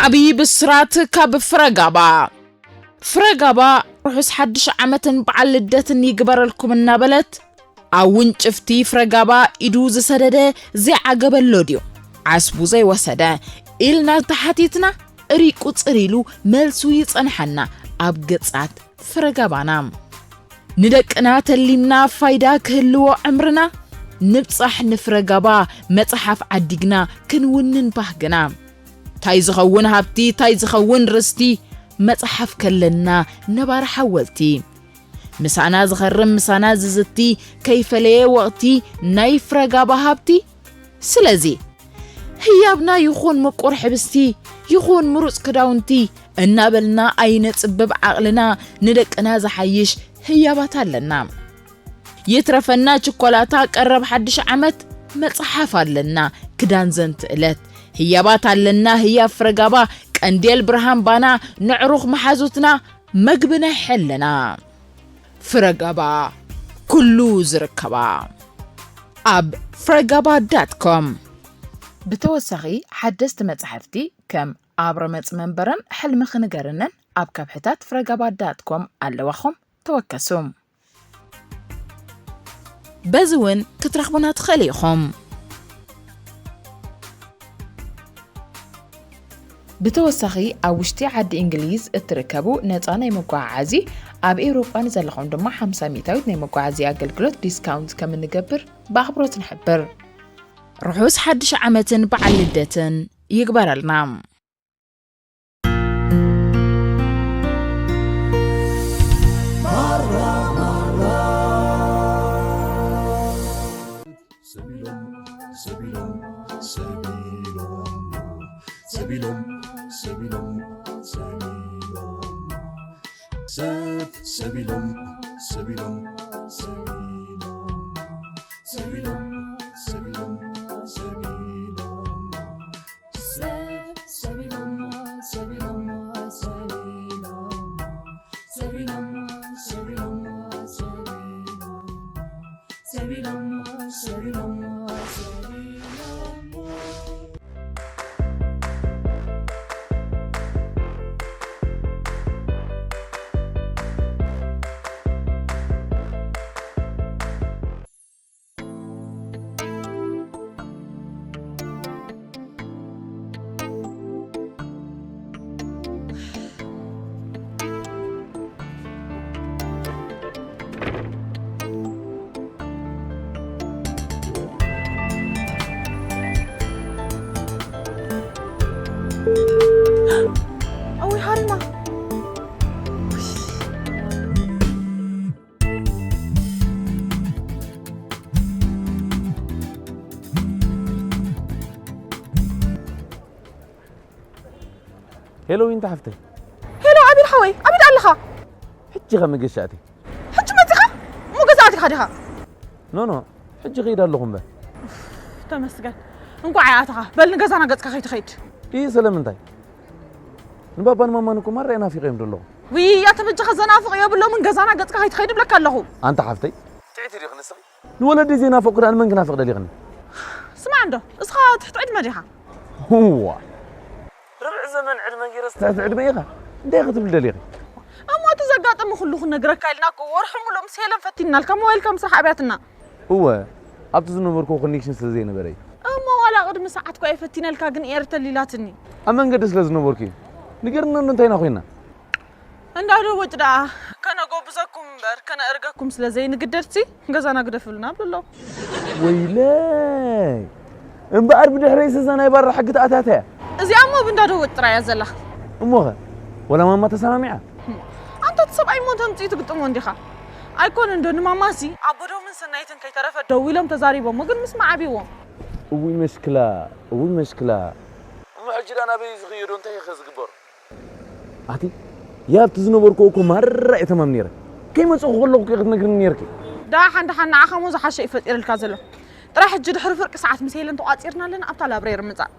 ዓብዪ ብስራት ካብ ፍረጋባ። ፍረጋባ ርሑስ ሓድሽ ዓመትን በዓል ልደትን ይግበረልኩም እናበለት፣ ኣብ ውንጭፍቲ ፍረጋባ ኢዱ ዝሰደደ ዘይዓገበሎ ድዩ? ዓስቡ ዘይወሰደ? ኢልና ተሓቲትና፣ ሪቁ ጽር ኢሉ መልሱ ይጸንሓና ኣብ ገጻት ፍረጋባና። ንደቅና ተሊምና ፋይዳ ክህልዎ ዕምርና፣ ንብጻሕ ንፍረጋባ መጽሓፍ ዓዲግና ክንውንን ባህግና። ታይ ዝኸውን ሃብቲ፣ ታይ ዝኸውን ርስቲ፣ መጽሓፍ ከለና ነባሪ ሓወልቲ። ምሳና ዝኸርም፣ ምሳና ዝዝቲ፣ ከይፈለየ ወቕቲ ናይ ፍረጋባ ሃብቲ። ስለዚ፣ ህያብና ይኹን ምቁር ሕብስቲ፣ ይኹን ምሩጽ ክዳውንቲ፣ እናበልና ኣይነጽብብ ዓቕልና፣ ንደቅና ዝሓይሽ ህያባት ኣለና። ይትረፈና ችኮላታ ቀረብ ሓድሽ ዓመት፣ መጽሓፍ ኣለና ክዳን ዘንትእለት። ህያባት ኣለና ህያብ ፍረጋባ፣ ቀንዴል ብርሃን ባና፣ ነዕሩኽ መሓዙትና፣ መግቢ ናይ ሕልና። ፍረጋባ፣ ኩሉ ዝርከባ። ኣብ ፍረጋባ ዳት ኮም። ብተወሳኺ ሓደስቲ መጻሕፍቲ ከም ኣብ ረመጽ መንበረን ሕልምኺ ንገርንን ኣብ ከብሕታት ፍረጋባ ዳት ኮም ኣለዋኹም። ተወከሱ። በዚ እውን ክትረኽቡና ትኽእሉ ኢኹም። ብተወሳኺ ኣብ ውሽጢ ዓዲ እንግሊዝ እትርከቡ ነፃ ናይ መጓዓዓዚ፣ ኣብ ኤውሮጳ ንዘለኹም ድማ ሓምሳ ሚእታዊት ናይ መጓዓዚ ኣገልግሎት ዲስካውንት ከም እንገብር ብኣኽብሮት ንሕብር። ርሑስ ሓድሽ ዓመትን በዓል ልደትን ይግበረልና። ሰቢሎም፣ ሰቢሎም፣ ሰቢሎም፣ ሰቢሎም፣ ሰቢሎም፣ ሰቢሎም፣ ሰብ፣ ሰቢሎም፣ ሰቢሎም፣ ሰቢሎም፣ ሰቢሎም፣ ሰቢሎም፣ ሰቢሎም፣ ሰብ፣ ሰቢሎም፣ ሰቢሎም፣ ሰቢሎም፣ ሰቢሎም፣ ሰቢሎም፣ ሰቢሎም፣ ሰቢሎም፣ ሰቢሎም። ኣውይ ሃሪማ። ሄሎ ዊንታ ሓፍተይ። ሄሎ ኣቢል ሓወይ፣ ኣቢል ኣለኻ? ሕጂ ኸ መገሻ ኣትየ። ሕጂ መጺኻ? እሞ ገዛ ኣቲኻ ዲኻ? ኖ፣ ኖ፣ ሕጂ ኸይድ ኣለኹ እምበር። ተመስገን። እንቋዕ ኣተኻ። በል ንገዛና ገጽካ ከይትኸይድ። ኢሂ፣ ስለምንታይ? ንባባን ማማን እኮ ማራ ናፊቐዮም ዘለኹ። ውይ፣ ኣተ በጃኻ ዘናፍቕ የብሎምን፣ ገዛና ገጽካ ከይትኸይድ እብለካ ኣለኹ። ኣንታ ሓፍተይ፣ ጥዕቲ ዲኺ ንስኺ? ንወለደይ ዘይናፈቕኩ ደኣ ንመን ክናፍቕ ደሊኽኒ? ስማዕ እንዶ፣ እስኻ ትሕቲ ዕድመ ዲኻ? እዋ። ርብዒ ዘመን ዕድመ ገይረስ ትሕቲ ዕድመ ኢኻ? እንታይ ክትብል ደሊኺ? እሞ እቲ ዘጋጠመ ኩሉ ክነግረካ ኢልና እኮ ወርሒ ሙሉእ ምስ ሄለን ፈቲንናልካ፣ ሞባይልካ ምስራሕ ኣብያትና። እወ፣ ኣብቲ ዝነበርኩ ኮኔክሽን ስለ ዘይነበረ እዩ። እሞ ዋላ ቅድሚ ሰዓት እኮ እየ ፈቲነልካ፣ ግን ኤርተል ኢላትኒ። ኣብ መንገዲ ስለ ዝነበርኩ እዩ። ንገርና እንዶ እንታይ ኢና ኮይና? እንዳ ዶ ወጭ ደኣ ከነጎብዘኩም እምበር ከነእርገኩም ስለ ዘይንግደድሲ ገዛና ግደፍልና ብሎ። ወይለይ! እምበኣር ብድሕረይ ስዛ ናይ ባራ ሕጊ ተኣታትያ። እዚኣ እሞ ብእንዳ ዶ ወጭ ጥራይ እያ ዘላ። እሞኸ? ወላ ማማ ተሰማሚዓ? ኣንታ እቲ ሰብኣይ እሞ ተምጽኡ ትግጥሞ እንዲኻ። ኣይኮነን ዶ ንማማሲ ኣቦዶምን ሰናይትን ከይተረፈ ደው ኢሎም ተዛሪቦሞ ግን ምስማዕ ኣብይዎም። እውይ መሽክላ፣ እውይ መሽክላ። እሞ ሕጂ ደኣ ናበይ እዩ ዝኽየዶ? እንታይ እዩ ኸ ዝግበሮ? ኣቲ፣ ያብቲ ዝነበርኩ እኮ ማራ እየ ተማም ነይረ። ከይመጽእኩ ከለኹ እኮ ክትነግርኒ ነይርኪ። ደሓን ደሓን ንዓኻ እሞ ዝሓሸ እዩ ፈጢረልካ ዘሎ። ጥራሕ ሕጂ ድሕሪ ፍርቂ ሰዓት ምስ ሄለን ተቋጺርና ኣለና ኣብታ ላብሬሪ ምጻእ።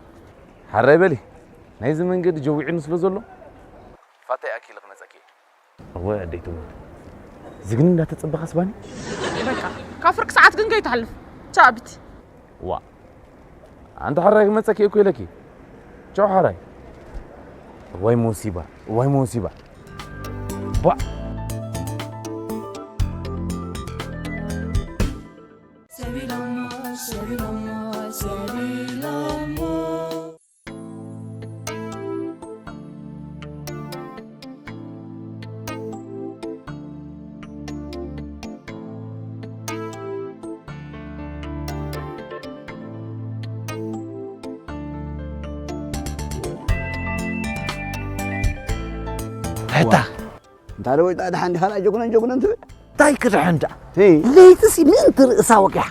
ሓራይ በሊ። ናይዚ መንገዲ ጀዊዑኒ ስለ ዘሎ ፋታይ ኣኪለ ክመጸኪ። እወ ኣደይ ትሙት። ዝግኒ እንዳተጸበኻስ ባኒ? በቃ ካብ ፍርቂ ሰዓት ግን ከይትሓልፍ። ቻው ኣቢቲ። ዋ። ኣንቲ ሓራይ ክመጸኪ እኮ ኢለኪ። ቻው ሓራይ። ወይ ሙሲባ፣ ወይ ሙሲባ። ቧ! ሕታ። እንታ ዶ ወይ ደሓን ዲኻ? ጀጉነን ጀጉነን ትብል? እንታይ ክድሕን ደኣ? ሄይ። ለይትሲ ምእንቲ ርእሳ ወጊሓ።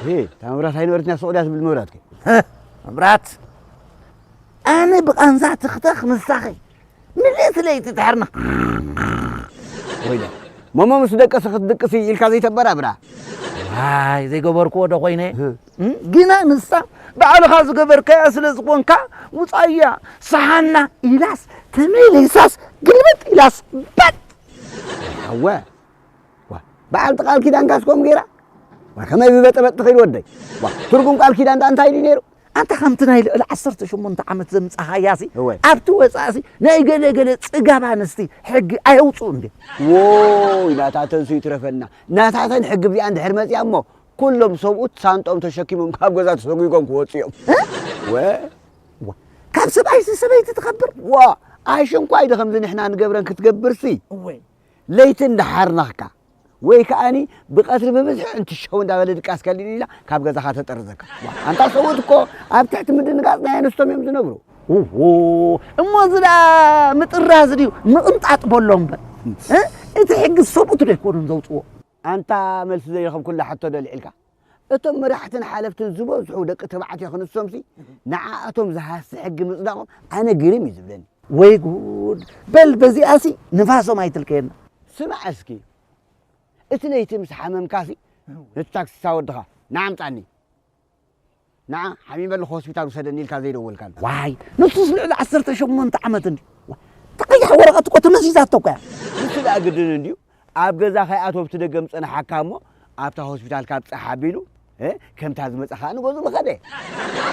ሄይ፣ እታ መብራት ኣይነበረትን እያ፣ ሱቕ ድያ ትብል መብራት ከ? ህ፣ መብራት። ኣነ ብቓንዛ ትኽተኽ ንሳኺ። ምልእቲ ለይቲ ድሕርና። ወይዳ። ሞሞ ምስ ደቀሰ ክትድቅሲ ኢልካ ዘይተበራብራ። ዋይ፣ ዘይገበርክዎ ዶ ኮይነ? ህ። እም፣ ግና ንሳ ባዕልኻ ዝገበርካያ ስለ ዝኾንካ፣ ውጻያ፣ ሰሓና ኢላስ፣ ተመሊሳስ፣ ግልብጥ ኢላስ፣ በጥ! ሓወ፣ ዋ፣ በዓልቲ ቃል ኪዳንካስ ከምኡ ገይራ? ዋ፣ ከመይ ብበጠበጥ ትኽእል ወደይ? ዋ፣ ትርጉም ቃል ኪዳን ደኣ እንታይ ድዩ ነይሩ? ኣንታ ከምቲ ናይ ልዕሊ ዓሰርተ ሸሞንተ ዓመት ዘምጻኻያሲ፣ እወ። ኣብቲ ወጻእሲ ናይ ገለ ገለ ጽጋብ ኣንስቲ ሕጊ ኣየውጽኡ እንዴ? ዎይ፣ ናታተንሱ ይትረፈና። ናታተን ሕጊ ብዚኣ እንድሕር መጺኣ እሞ፣ ኩሎም ሰብኡት ሳንጦም ተሸኪሞም ካብ ገዛ ተሰጒጎም ክወጹ እዮም። እ? ወ? ዋ፣ ካብ ሰብኣይሲ ሰበይቲ ትኸብር? ዋ፣ ኣይሽንኳይ ዶ ከምዚ ንሕና ንገብረን ክትገብርሲ? እወ። ለይቲ እንዳሓርነኽካ፣ ወይ ከኣኒ ብቐትሪ ብብዝሒ እንትሸው እንዳበለ ድቃስ ከሊሉ ኢላ ካብ ገዛኻ ተጠርዘካ። ዋ፣ ኣንታ ሰብኡት እኮ ኣብ ትሕቲ ምድንጋጽ ናይ ኣንስቶም እዮም ዝነብሩ። ኡሁ፣ እሞ እዚ ደኣ ምጥራዝ ድዩ? ምቕንጣጥ በሎ እምበር። እ? እቲ ሕጊ ሰብኡት ዶ ኣይኮኑን ዘውጽዎ? ኣንታ መልሲ ዘይረኸብኩላ ሕቶ ዶ ኣልዒልካ? እቶም መራሕትን ሓለፍትን ዝበዝሑ ደቂ ተባዕትዮ ክንሶምሲ፣ ንዓኣቶም ዝሃሲ ሕጊ ምጽዳቖም ኣነ ግርም እዩ ዝብለኒ። ወይ ጉድ! በል በዚኣሲ ንፋሶም ኣይትልከየና። ስማዕ እስኪ፣ እቲ ለይቲ ምስ ሓመምካሲ፣ ነቲ ታክሲስታ ወድኻ፣ ንዓ ኣምጻኒ። ንዓ ሓሚመ ኣለኹ ሆስፒታል ውሰደኒ ኢልካ ዘይደወልካሉ። ዋይ፣ ንሱስ ልዕሊ ዓሰርተ ሸሞንተ ዓመት እንድዩ። ዋ፣ እቲ ቀያሕ ወረቐት እኮ ተመዚዛቶ እኮ እያ። ንሱ ደኣ ግድን እንድዩ። ኣብ ገዛ ከይኣተወ ብቲ ደገ ምጸንሓካ እሞ፣ ኣብታ ሆስፒታል ካብ ጸሓ ኣቢሉ፣ እ፣ ከምታ ዝመጻ ከኣ ንገዝኡ ምኸደ።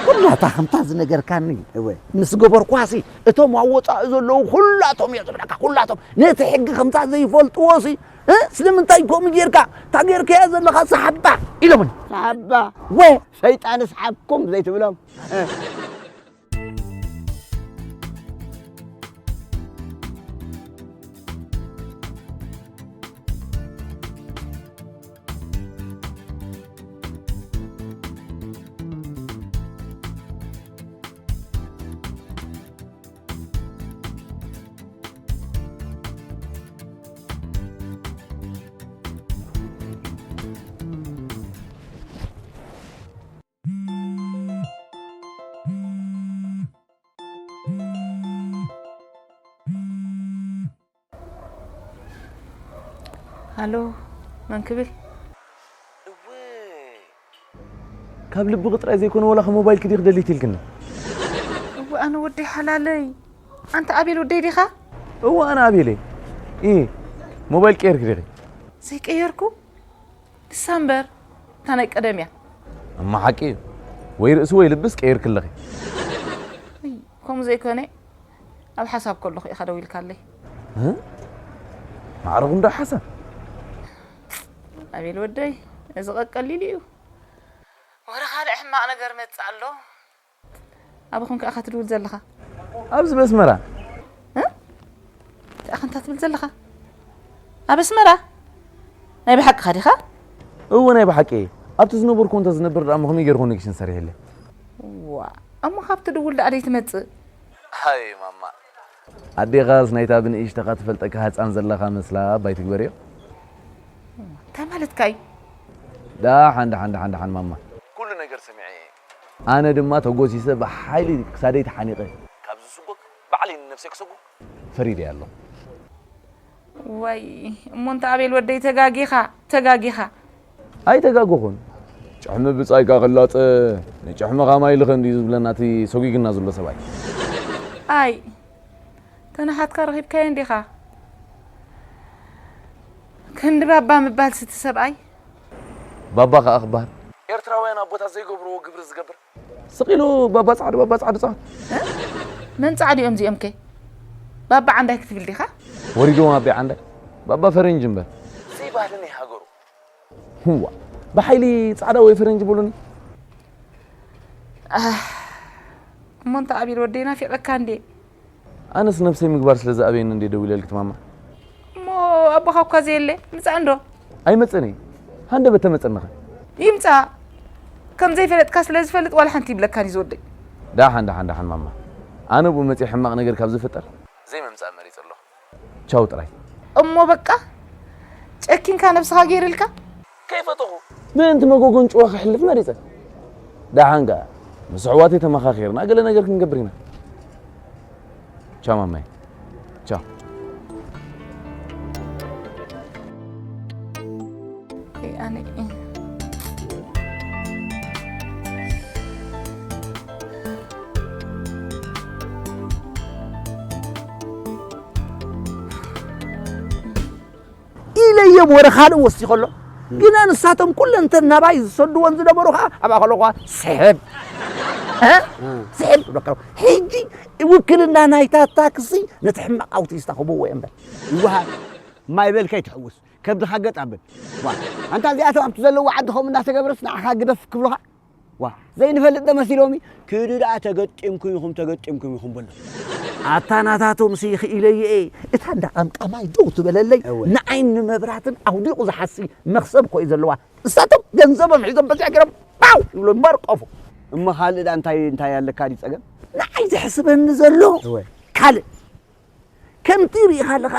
ኩላታ ከምታ ዝነገርካኒ እወ። ምስ ገበርኳሲ፣ እቶም ኣብ ወጻኢ ዘለዉ ኩላቶም እዮም ዝብለካ፣ ኩላቶም። ነቲ ሕጊ ከምታ ዘይፈልጥዎሲ፣ እ፣ ስለምንታይ ከምኡ ጌርካ? እታ ጌርካያ ዘለኻ ሰሓባ ኢሎምኒ። ሰሓባ? ወ- ሰይጣን ስሓብኩም ዘይትብሎም። ሃሎ፣ መን ክብል? እወ፣ ካብ ልብኺ ጥራይ ዘይኮነ፣ ዋላ ሞባይልኪ ዲኺ ደሊት ኢልክኒ? እወ፣ ኣነ ወደይ ሓላለይ። ኣንታ ኣቤል ወደይ ዲኻ? እወ፣ ኣነ ኣቤል እየ። እ፣ ሞባይል ቀይርኪ ዲኺ? ዘይቀየርኩ? ንሳ እምበር፣ እታ ናይ ቀደም እያ። እማ ሓቂ እዩ። ወይ ርእሲ ወይ ልብስ ቀይርኪ ኣለኺ። እይ፣ ከምኡ ዘይኮነ፣ ኣብ ሓሳብ ከለኹ ኢኻ ደዊልካለይ። እ? ማዕረኹም ዶ ሓሳብ? ኣቤል ወደይ፣ እዚ ቀቀሊሉ እዩ። ወረ ካልእ ሕማቕ ነገር መጽእ ኣሎ። ኣበይ ኮንካ ኢኻ ትድውል ዘለኻ? ኣብዚ በስመራ። እ? እንታይ ኢኻ እንታ ትብል ዘለኻ? ኣብ ኣስመራ? ናይ ብሓቅኻ ዲኻ? እወ፣ ናይ ብሓቂ እየ። ኣብቲ ዝነበርኩ እንተ ዝነብር ደኣ እሞ ከመይ ገይረ ኮኔክሽን ሰሪሐለይ? ዋ፣ እሞ ካብ ትድውል ደኣ ደይትመጽእ? ሃይ ማማ። ኣዴኻስ ናይታ ብንእሽተኻ ትፈልጠካ ህጻን ዘለኻ መስላ ኣባይ ትግበርዮ? እንታይ ማለትካ እዩ? ደሓን፣ ደሓን፣ ደሓን፣ ደሓን ማማ። ኩሉ ነገር ሰሚዐ እየ። ኣነ ድማ ተጎሲሰ ብሓይሊ ክሳደይ ተሓኒቐ። ካብዚ ስጎግ ባዕለይ ንነብሰይ ክሰጉግ ፈሪደ እየ ኣለኹ። ዋይ፣ እሞ እንተ ኣቤል ወደይ ተጋጊኻ፣ ተጋጊኻ። ኣይተጋገኹን። ጭሕሚ ብጻይካ ክላጸ፣ ንጭሕምኻ ማይ ልኸ እንድዩ ዝብለና እቲ ሰጒግና ዘሎ ሰብኣይ። ኣይ፣ ተናሓትካ ረኺብካዮ እንዲኻ። ክንዲ ባባ ምባል ስቲ ሰብኣይ። ባባ ከኣ ክበሃል። ኤርትራውያን ኣቦታት ዘይገብርዎ ግብሪ ዝገብር። ስቕ ኢሉ ባባ ጻዕዱ፣ ባባ ጻዕዱ ጻዕዱ። እ? መን ጻዕዱ እዮም እዚኦምከ? ባባ ዓንዳይ ክትብል ዲኻ? ወሪድዎም ኣቢ ዓንዳይ። ባባ ፈረንጂ እምበር። ዘይባህሊ ናይ ሃገሩ። ህዋ። ብሓይሊ ጻዕዳ ወይ ፈረንጂ በሉኒ። ኣህ፣ እሞ እንተ ኣቢል ወደይ ናፊቐካ እንዴ? ኣነስ ነብሰይ ምግባር ስለ ዝኣበየኒ እንዴ ደዊለልኪ ማማ። እሞ ኣቦኻ እኳ ዘየለ፣ ምጻእ እንዶ? ኣይመጸን እየ። ሃንደበት ተመጸንኸ? ይምጻእ። ከም ዘይፈለጥካ ስለ ዝፈልጥ ዋላ ሓንቲ ይብለካን እዩ ዝወደይ። ዳሓን፣ ዳሓን፣ ዳሓን ማማ። ኣነ ብኡ መጺእ ሕማቕ ነገር ካብ ዝፍጠር ዘይምምጻእ መሪጸ ኣለኹ። ቻው ጥራይ። እሞ በቃ ጨኪንካ ነብስኻ ገይርልካ? ከይፈተኹ። ምእንቲ መጎጎን ጭዋ ክሕልፍ መሪጸ። ደሓን ከኣ ምስ ኣሕዋተይ ተመኻኺርና ገለ ነገር ክንገብር ኢና። ቻው ማማይ። ቻው። ኣይ ኣነ ኢለዮም ወረ ካልእ ወሲኸሎ። ግና ንሳቶም ኩለንተን ናባይ ዝሰድዎን ዝነበሩ ኸዓ ኣብኣ ከለኹ ስሕብ። እ? እ። ስሕብ ይብለካ። ሕጂ ውክልና ናይታ ታክሲ ነቲ ሕማቕ ኣውቲስታ ክህብዎ እየ እምበር። ይወሃብ። ማይ በል ከይትሕውስ። ከብድኻ ገጥ ኣብል። ዋ፣ ኣንታ እዚኣቶም ኣብቲ ዘለዉ ዓዲ ከምኡ እናተገብረስ ንዓኻ ግደፍ ክብሉኻ? ዋ፣ ዘይንፈልጥ ዶ መሲሎም'ዩ? ኪዱ ደኣ ተገጢምኩም ኢኹም፣ ተገጢምኩም ኢኹም በሎ። ኣታ ናታቶም ሲ ክኢለዮ እየ። እታ እንዳ ቃምቃማይ ደው ትበለለይ፣ እወ። ንዓይን ንመብራህትን ኣውዲቑ ዝሓሲ መኽሰብ እኮ እዩ ዘለዋ። ንሳቶም ገንዘቦም ሒዞም በዚኣ ገይሮም ባው ይብሉ እምበር ቀፉ። እሞ ካልእ ደኣ እንታይ፣ እንታይ ኣለካ ድዩ ጸገም? ንዓይ ዘሕስበኒ ዘሎ እወ። ካልእ። ከምቲ ርኢኻ ኣለኻ፣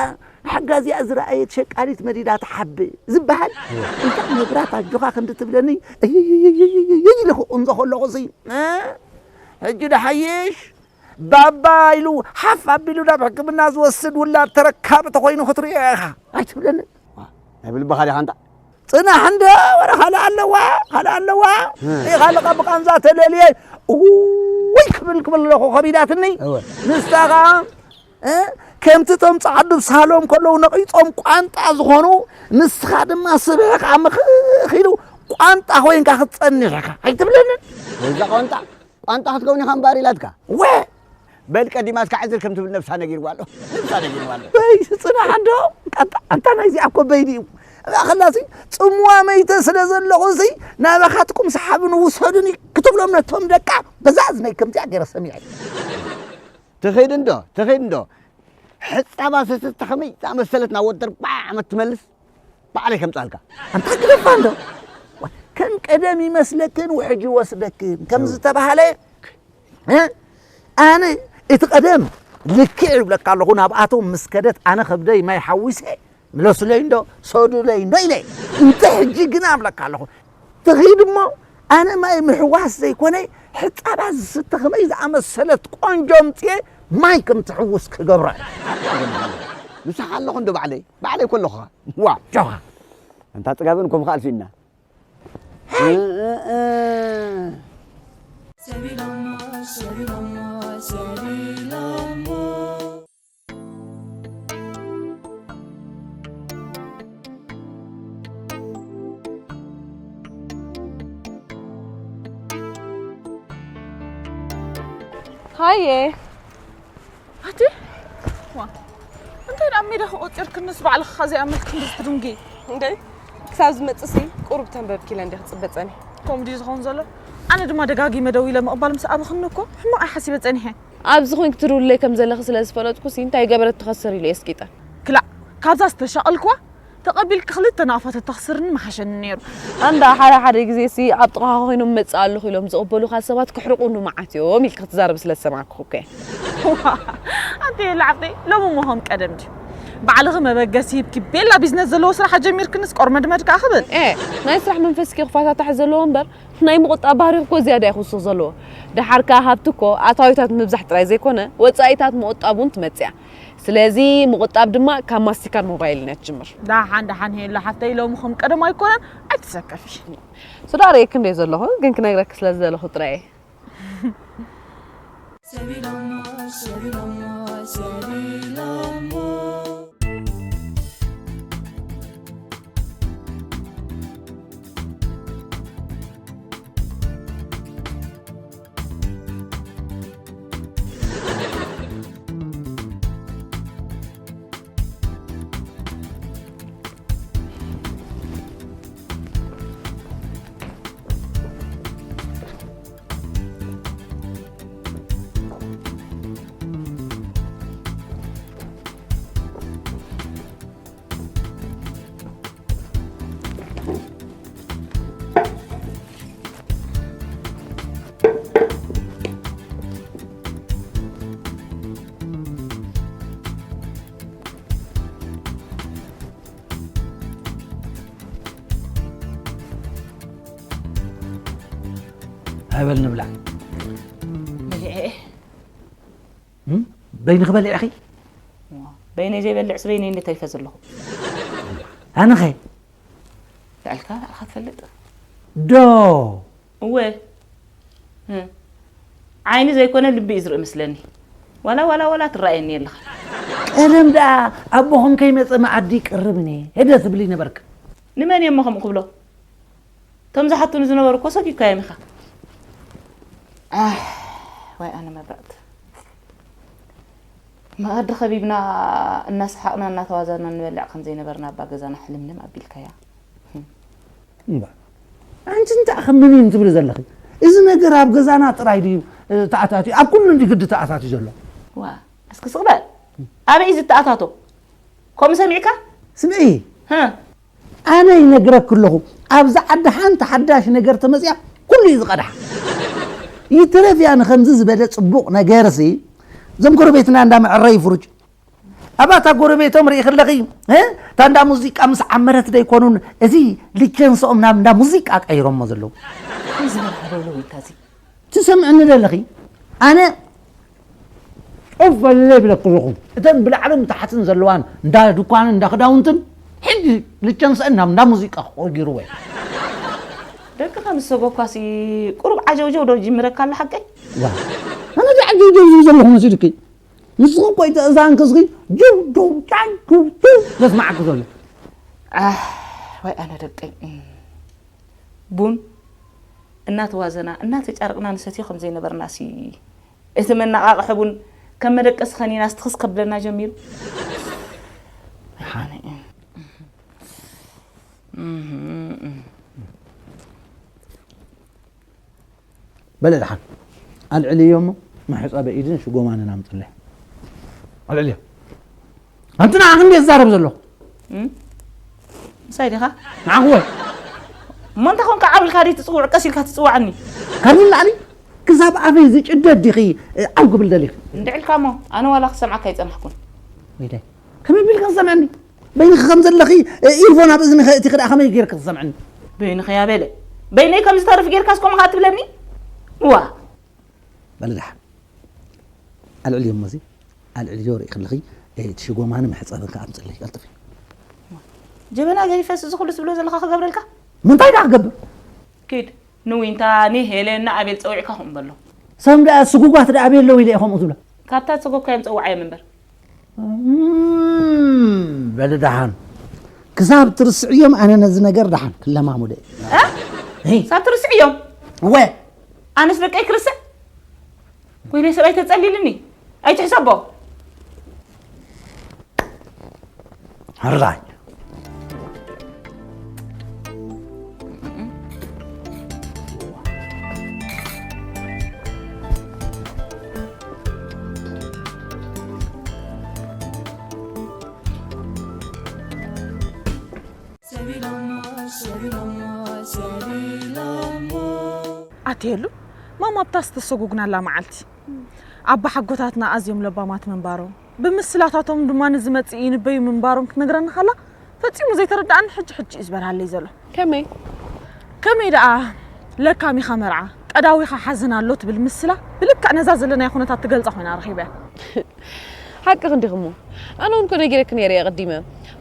ሓጋዚኣ ዝረኣየት ሸቃሊት መዲዳ ትሓብእ ዝበሃል። እወ። እንታ መብራት ኣጆኻ ክንዲ ትብለኒ፣ እይይይይይይይ ኢለ ክቕንዞ ከለኹ ሲ፣ እ? ሕጂ ደሓይሽ ባባ ኢሉ ሓፍ ኣቢሉ ናብ ሕክምና ዝወስድ ውላድ ተረካቢ ተኾይኑ ክትርእዮ ኢኻ። ኣይትብለኒ። ዋ፣ ናይ ብልብኻ ዲኻ ኣንታ? ጽናሕ እንዶ፣ ወረ ካልእ ኣለዋ፣ ካልእ ኣለዋ። እ። ኢኻ ኣለኻ ብቃንዛ ተለልየ፣ እውይ ክብል ክብል ኣለኹ ከቢዳትኒ። እወ። ንሳ ኸኣ፣ እ፣ ከምቲ እቶም ጸዓዱ ሳሎም ከለዉ ነቒጾም ቋንጣ ዝኾኑ፣ ንስኻ ድማ ስብሒ ከኣ ምኽኽ ኢሉ ቋንጣ ኮይንካ ክትጸንሕ ኢኻ። ኣይትብለንን? ወይዛ ቋንጣ፣ ቋንጣ ክትከውን ኢኻ እምበኣር ኢላትካ። ወ! በል ቀዲማትካ ዕዝር ከም ትብል ነብሳ ነጊርዋ ኣሎ። ነብሳ ነጊርዋ ኣሎ። በይ፣ ጽናሕ እንዶ። ቀጣ-፣ ኣንታ ናይዚኣ እኮ በይኒ እዩ። እዛ ኸላሲ ጽምዋ መይተ ስለ ዘለኹ እዚ ናባኻትኩም ሰሓብን ውሰዱኒ ክትብሎም ነቶም ደቃ በዛ እዝነይ ከምዚኣ ገይረ ሰሚዐ። ትኺድ እንዶ፣ ትኺድ እንዶ። ሕጻባ ሰሰታ ከመይ ዝኣመሰለት ናብ ወዲ ኣርባዓ ዓመት ትመልስ? ባዕለይ ከምጻልካ። ኣንታ ግደፋ እንዶ። ዋ፣ ከም ቀደም ይመስለክን ውሕጅ ይወስደክን ከም እ። ዝተባህለ፣ እ? ኣነ እቲ ቀደም ልክዕ ይብለካ ኣለኹ፣ ናብኣቶም ምስ ከደት ኣነ ከብደይ ማይ ሓዊሰ፣ ምለሱለይ እንዶ፣ ሰዱለይ እንዶ ኢለ። እንተ ሕጂ ግና እብለካ ኣለኹ፣ ትኺድ እሞ ኣነ ማይ ምሕዋስ ዘይኮነ፣ ሕጻባ ዝስተ ከመይ ዝኣመሰለት ቆንጆ ኣምጽኤ ማይ ከም ትሕውስ ክገብራ እየ። ንስኻ ኣለኹ እንዶ ባዕለይ፣ ባዕለይ እኮ ኣለኹ። ዋ፣ ጆኻ። ኣንታ ጽጋብን ኮም ከኣልፊና። ሃይ! እ፣ እ፣ እ። ሰቢሎሞ፣ ሰቢሎሞ፣ ሰቢሎሞ። ሃየ። ኣቲ? ዋ። እንታይ ደኣ ሜዳ ክቆጽርክንስ ባዕልኻ ዘይኣመልክ ክንድዚ ትድንጊ? እንዴ? ክሳብ ዝመጽእሲ ቁሩብ ተንበብኪ ኢለ እንዴ ክጽበ ጸኒሐ። ከምኡ ድዩ ዝኸውን ዘሎ? ኣነ ድማ ደጋጊመ ደዊለ ምቕባል ምስ ኣበኽኒ እኮ ሕማቕ እየ ሓሲበ ጸኒሐ። ኣብዚ ኮንክ ትድውልለይ ከም ዘለኺ ስለ ዝፈለጥኩሲ እንታይ ገበረት ትኸስር ኢለ የስቂጠ። ክላእ፣ ካብዛ ዝተሻቐልክዋ ተቐቢልኪ ክልተ ናቕፋ ተተኽስርኒ ምሓሸኒ ነይሩ። ኣንዳ ሓደ ሓደ ግዜሲ ኣብ ጥቓኻ ኮይኖም እመጽእ ኣለኹ ኢሎም ዝቕበሉኻ ሰባት ክሕርቑኒ መዓት እዮም ኢልኪ ክትዛረቢ ስለ ዝሰማዕኩኺ እኮ እየ። ኣንተ የለ ዓብደይ፣ ሎሚ እሞ ከም ቀደም ድዩ? ባዕልኺ መበገሲ ሂብኪ ቤላ ቢዝነስ ዘለዎ ስራሕ ጀሚርክንስ ቆርመድመድ ከኣ ክብል። ኤ፣ ናይ ስራሕ መንፈስኪ ክፈታታሕ ዘለዎ እምበር ናይ ምቑጣብ ባህሪኺ እኮ ዝያዳ እዩ ክውስኽ ዘለዎ። ደሓር ከኣ ሃብቲ እኮ ኣታዊታት ምብዛሕ ጥራይ ዘይኮነ ወጻኢታት ምቑጣብ እውን ትመጽእ እያ። ስለዚ ምቑጣብ ድማ ካብ ማስቲካን ሞባይልን እያ ትጅምር። ደሓን ደሓን ሄሉ ሓፍተይ፣ ሎሚ ከም ቀደም ኣይኮነን፣ ኣይትሰከፊ። ሱዳር እየ ክንደይ ዘለኹ ግን ክነግረኪ ስለ ዝደለኹ ጥራይ እየ። ሰቢሎሞ፣ ሰቢሎሞ፣ ሰቢሎሞ። ኣበል ንብላዕ። በሊዐ እየ። እም? በይንኺ በሊዕኺ? በይነይ ዘይበልዕስ በይነይ እንደ ተሪፈ ዘለኹ። ኣነኸ? ልዕልካ ባዕልኻ ትፈልጥ። ዶ? እወ። እ። ዓይኒ ዘይኮነ ልቢ እዩ ዝርኢ መስለኒ። ዋላ ዋላ ዋላ ትረኣየኒ ኣለኻ። ቀደም ደኣ ኣቦኹም ከይመጸ መኣዲ ይቅርብ እኔ ሄደ ትብሊ ነበርክ። ንመን እየ እሞ ከምኡ ክብሎ? እቶም ዝሓቱኒ ዝነበሩ እኮ ሰኪብካዮም ኢኻ። ኣህ፣ ዋይ ኣነ መብራእቲ። መኣዲ ከቢብና እናሰሓቕና እናተዋዛና ንበልዕ ከም ዘይነበርና ኣባ ገዛና ሕልምልም ኣቢልካያ። እምባ። ኣንቲ እንታይ ከም ምን ትብሊ ዘለኺ? እዚ ነገር ኣብ ገዛና ጥራይ ድዩ እ፣ ተኣታትዩ? ኣብ ኩሉ እንዲ ግዲ ተኣታትዩ ዘሎ። ዋ፣ እስኪ ስቕ በል። ኣበይ እዩ ዝተኣታቶ? ከምኡ ሰሚዕካ? ስምዒ፣ ህ። ኣነ ይነግረክ ኣለኹ፣ ኣብዚ ዓዲ ሓንቲ ሓዳሽ ነገር ተመፅያ ኩሉ እዩ ዝቐድሓ። ይትረፍ እያ ንከምዚ ዝበለ ፅቡቕ ነገርሲ፣ እዞም ጎረቤትና እንዳ መዕረይ ፍሩጅ። ኣባታ ጎረቤቶም ርኢ ከለኺ፣ እ? እታ እንዳ ሙዚቃ ምስ ዓመረት ደይኮኑን፣ እዚ ሊቸንስኦም ናብ እንዳ ሙዚቃ ቀይሮሞ ዘለዉ። እንታይ ዝበልካ ደውሎ ወይንታ እዚ? ትሰምዕኒ ደለኺ? ኣነ ኦፍ በለ ይብለኩ ኣለኹ። እተን ብላዕልን ብታሕትን ዘለዋን እንዳ ድኳንን እንዳ ክዳውንትን ሕጂ ልቸንስአን ናብ እንዳ ሙዚቃ ክቆጊርዎ እዩ። ደቅኻ ምስ ሰጎኳሲ ቁሩብ ዓጀውጀው ዶ ጅምረካ ኣሎ ሓቀይ? ዋ፣ ኣነ ዶ ዓጀውጀው ዝብል ዘለኹ መሲልኪ? ንስኺ እኮ እቲ እዛንኪ እስኺ ጅው ጅው ጃን ጅው ጅው ዘስማዓኪ ዘሎ። ኣህ፣ ወይ ኣነ ደቀይ። ቡን እናተዋዘና እናተጫረቕና ንሰትዮ ከም ዘይነበርናሲ፣ እቲ መነቓቕሒ ቡን ከም መደቀሲ ኸኒናስ ትኽስ ከብለና ጀሚሩ። በለ ደሓን ኣልዕልዮ እሞ መሕፀቢ ኢድን ሽጎማንን ኣምፅለይ። ኣልዕልዮ። ኣንቲ ንዓኺ እንዴ ዝዛረብ ዘለኹ? ምሳይ ዲኻ? ንዓኺ ወይ? እሞ እንታይ ኮንካ ዓው ኢልካ ደይ ትፅውዕ? ቀስ ኢልካ ትፅዋዕኒ። ካብ ንላዕሊ ክሳብ ኣፈይ ዝጭደድ ዲኺ ዓው ክብል ደሊኺ? እንድዕልካ እሞ ኣነ ዋላ ክሰምዓካ ኣይፀናሕኩን። ወይዳይ፣ ከመይ ቢልካ ክሰምዐኒ? በይንኺ ከም ዘለኺ ኢርፎን ኣብ እዝንኺ እቲ ክዳ ከመይ ጌርኪ ክሰምዐኒ? በይንኺ ያበለ በይነይ ከም ዝተርፍ ጌርካ እስኮም ካ ትብለኒ? ዋ በለ ደሓን ኣልዕልዮ እሞ እዚ ኣልዕልዮ ርኢ ከለኺ እቲ ሽጎማኒ መሕፀቢ ከኣ ኣምፅለይ ቀልጥፊ። ጀበና ገዲፈስ እዚ ኩሉ ትብሎ ዘለኻ ክገብረልካ? ምንታይ ደኣ ክገብር? ኪድ ንዊንታ ንሄለን ንኣቤል ፀዊዕካ ከምኡ በሎ። ሰም ደኣ ስጉጓት ደኣ ኣበይ ኣለዉ ኢለ እየ ከምኡ ዝብሎ? ካብታ ዝሰጎግካዮም ፀውዓዮም እምበር። እም፣ በሊ ደሓን ክሳብ ትርስዕዮም ኣነ ነዚ ነገር ደሓን ክለማሙደ እየ። እ? ሂ። ሳብ ትርስዕዮም እወ ኣነስ ደቀይ ክርስዕ ወይለይ ሰብኣይ ተፀሊልኒ ኣይትሕሰቦ። ሕራይ ኣትየሉ ማማ ኣብታ ዝተሰጉግናላ መዓልቲ ኣባሓጎታትና ኣዝዮም ለባማት ምንባሮም ብምስላታቶም ድማ ንዝመጽእ ይንበዩ ምንባሮም ክትነግረኒ ከላ ፈጺሙ ዘይተረድኣኒ ሕጂ ሕጂ እዩ ዝበርሃለይ ዘሎ። ከመይ? ከመይ ደኣ ለካሚኻ መርዓ ቀዳዊኻ ሓዘን ኣሎ ትብል ምስላ ብልክዕ ነዛ ዘለናዮ ኩነታት ትገልጻ ኮይና ረኺበያ። ሓቅኺ እንዲኺ እሞ ኣነ እውን እኮ ነጊረኪ ነይረ እየ ኣቐዲመ።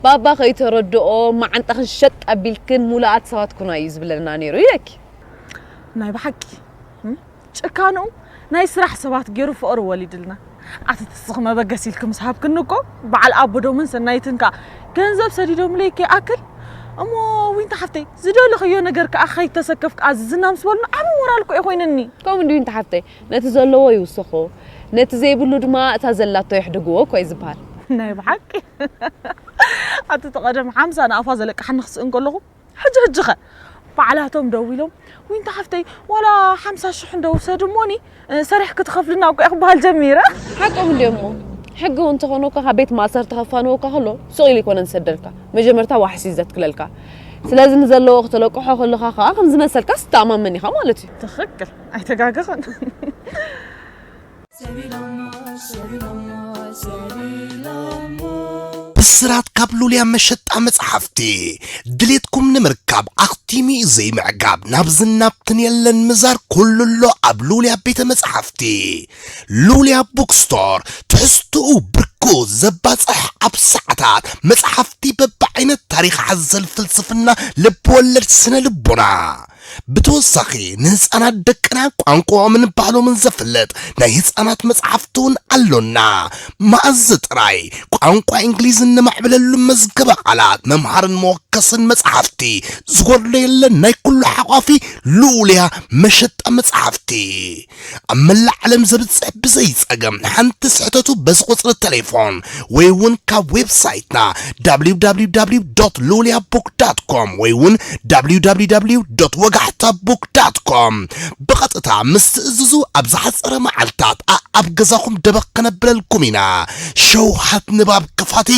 ባባ ከይተረድኦ መዓንጣኽን ሸጥ ኣቢልክን ሙሉኣት ሰባት ኩና እዩ ዝብለና ነይሩ ኢለኪ። ናይ ብሓቂ እም፣ ጭካንኡ ናይ ስራሕ ሰባት ገይሩ ፍቕሪ ወሊድልና። ኣቲ ተስኺ መበገሲ ኢልኪ ምስ ሃብክኒ እኮ በዓል ኣቦዶምን ሰናይትን ከኣ ገንዘብ ሰዲዶምለይ ከይኣክል እሞ ዊንታ ሓፍተይ ዝደለኽዮ ነገር ከኣ ከይተሰከፍኪ ኣዝዝና ምስ በሉኒ ዓቢ ሞራል እኮ እዩ ኮይኑኒ። ከምኡ እንድዩ ዊንታ ሓፍተይ ነቲ ዘለዎ ይውሰኾ ነቲ ዘይብሉ ድማ እታ ዘላቶ የሕድግዎ እኮ እዩ ዝበሃል። ናይ ብሓቂ ኣቲ እቲ ቀደም ሓምሳ ንኣፋ ዘለቅሓኒ ክስእን ከለኹ ሕጂ ሕጂ ኸ ባዕላቶም ደዊሎም ዊንታ ሓፍተይ ዋላ ሓምሳ ሽሕ እንዶ ውሰድ እሞኒ ሰሪሕኪ ትኸፍልና እኮ እየ ክበሃል ጀሚረ። ሓቆም እንድዮም እሞ ሕጊ እውን ተኾኖካ ካብ ቤት ማእሰርቲ ከፋንወካ ከሎ ስቕ ኢሉ ኣይኮነን ዝሰደልካ መጀመርታ ዋሕስ እዩ ዘትክለልካ ስለዚ ንዘለዎ ክተለቅሖ ከለኻ ከዓ ከም ዝመሰልካስ ትተኣማመን ኢኻ ማለት እዩ። ትኽክል ኣይተጋገኽን። ብስራት ምርካብ ሉልያ መሸጣ መጽሓፍቲ። ድሌትኩም ንምርካብ ኣኽቲሙ እዩ ዘይምዕጋብ፣ ናብዝን ናብትን የለን ምዛር፣ ኩሉ ኣሎ ኣብ ሉልያ ቤተ መጽሓፍቲ። ሉልያ ቡክስቶር፣ ትሕዝትኡ ብርኩ ዘባጽሕ፣ ኣብ ሰዓታት መጽሓፍቲ በብዓይነት፣ ታሪኽ ሓዘል፣ ፍልስፍና፣ ልብወለድ፣ ስነ ልቦና። ብተወሳኺ ንህፃናት ደቅና ቋንቋኦምን ባህሎምን ዘፍልጥ ናይ ህፃናት መፅሓፍቲ እውን ኣሎና። መኣዝ ጥራይ ቋንቋ እንግሊዝ እነማዕብለሉ መዝገበ ቃላት፣ መምሃርን መወከስን መፅሓፍቲ ዝጎድሎ የለን። ናይ ኩሉ ሓቋፊ ልኡልያ መሸጣ መፅሓፍቲ። ኣብ መላእ ዓለም ዘብጽሕ ብዘይ ጸገም ሓንቲ ስሕተቱ በዚ ቁጽሪ ቴሌፎን ወይ እውን ካብ ዌብሳይትና www.loliabook.com ወይ እውን www ወጋሕታ book.com ብቐጥታ ምስ ትእዝዙ ኣብ ዝሓጸረ መዓልታት ኣኣብ ገዛኹም ደበኽ ከነብለልኩም ኢና። ሸውሃት ንባብ ክፋቲ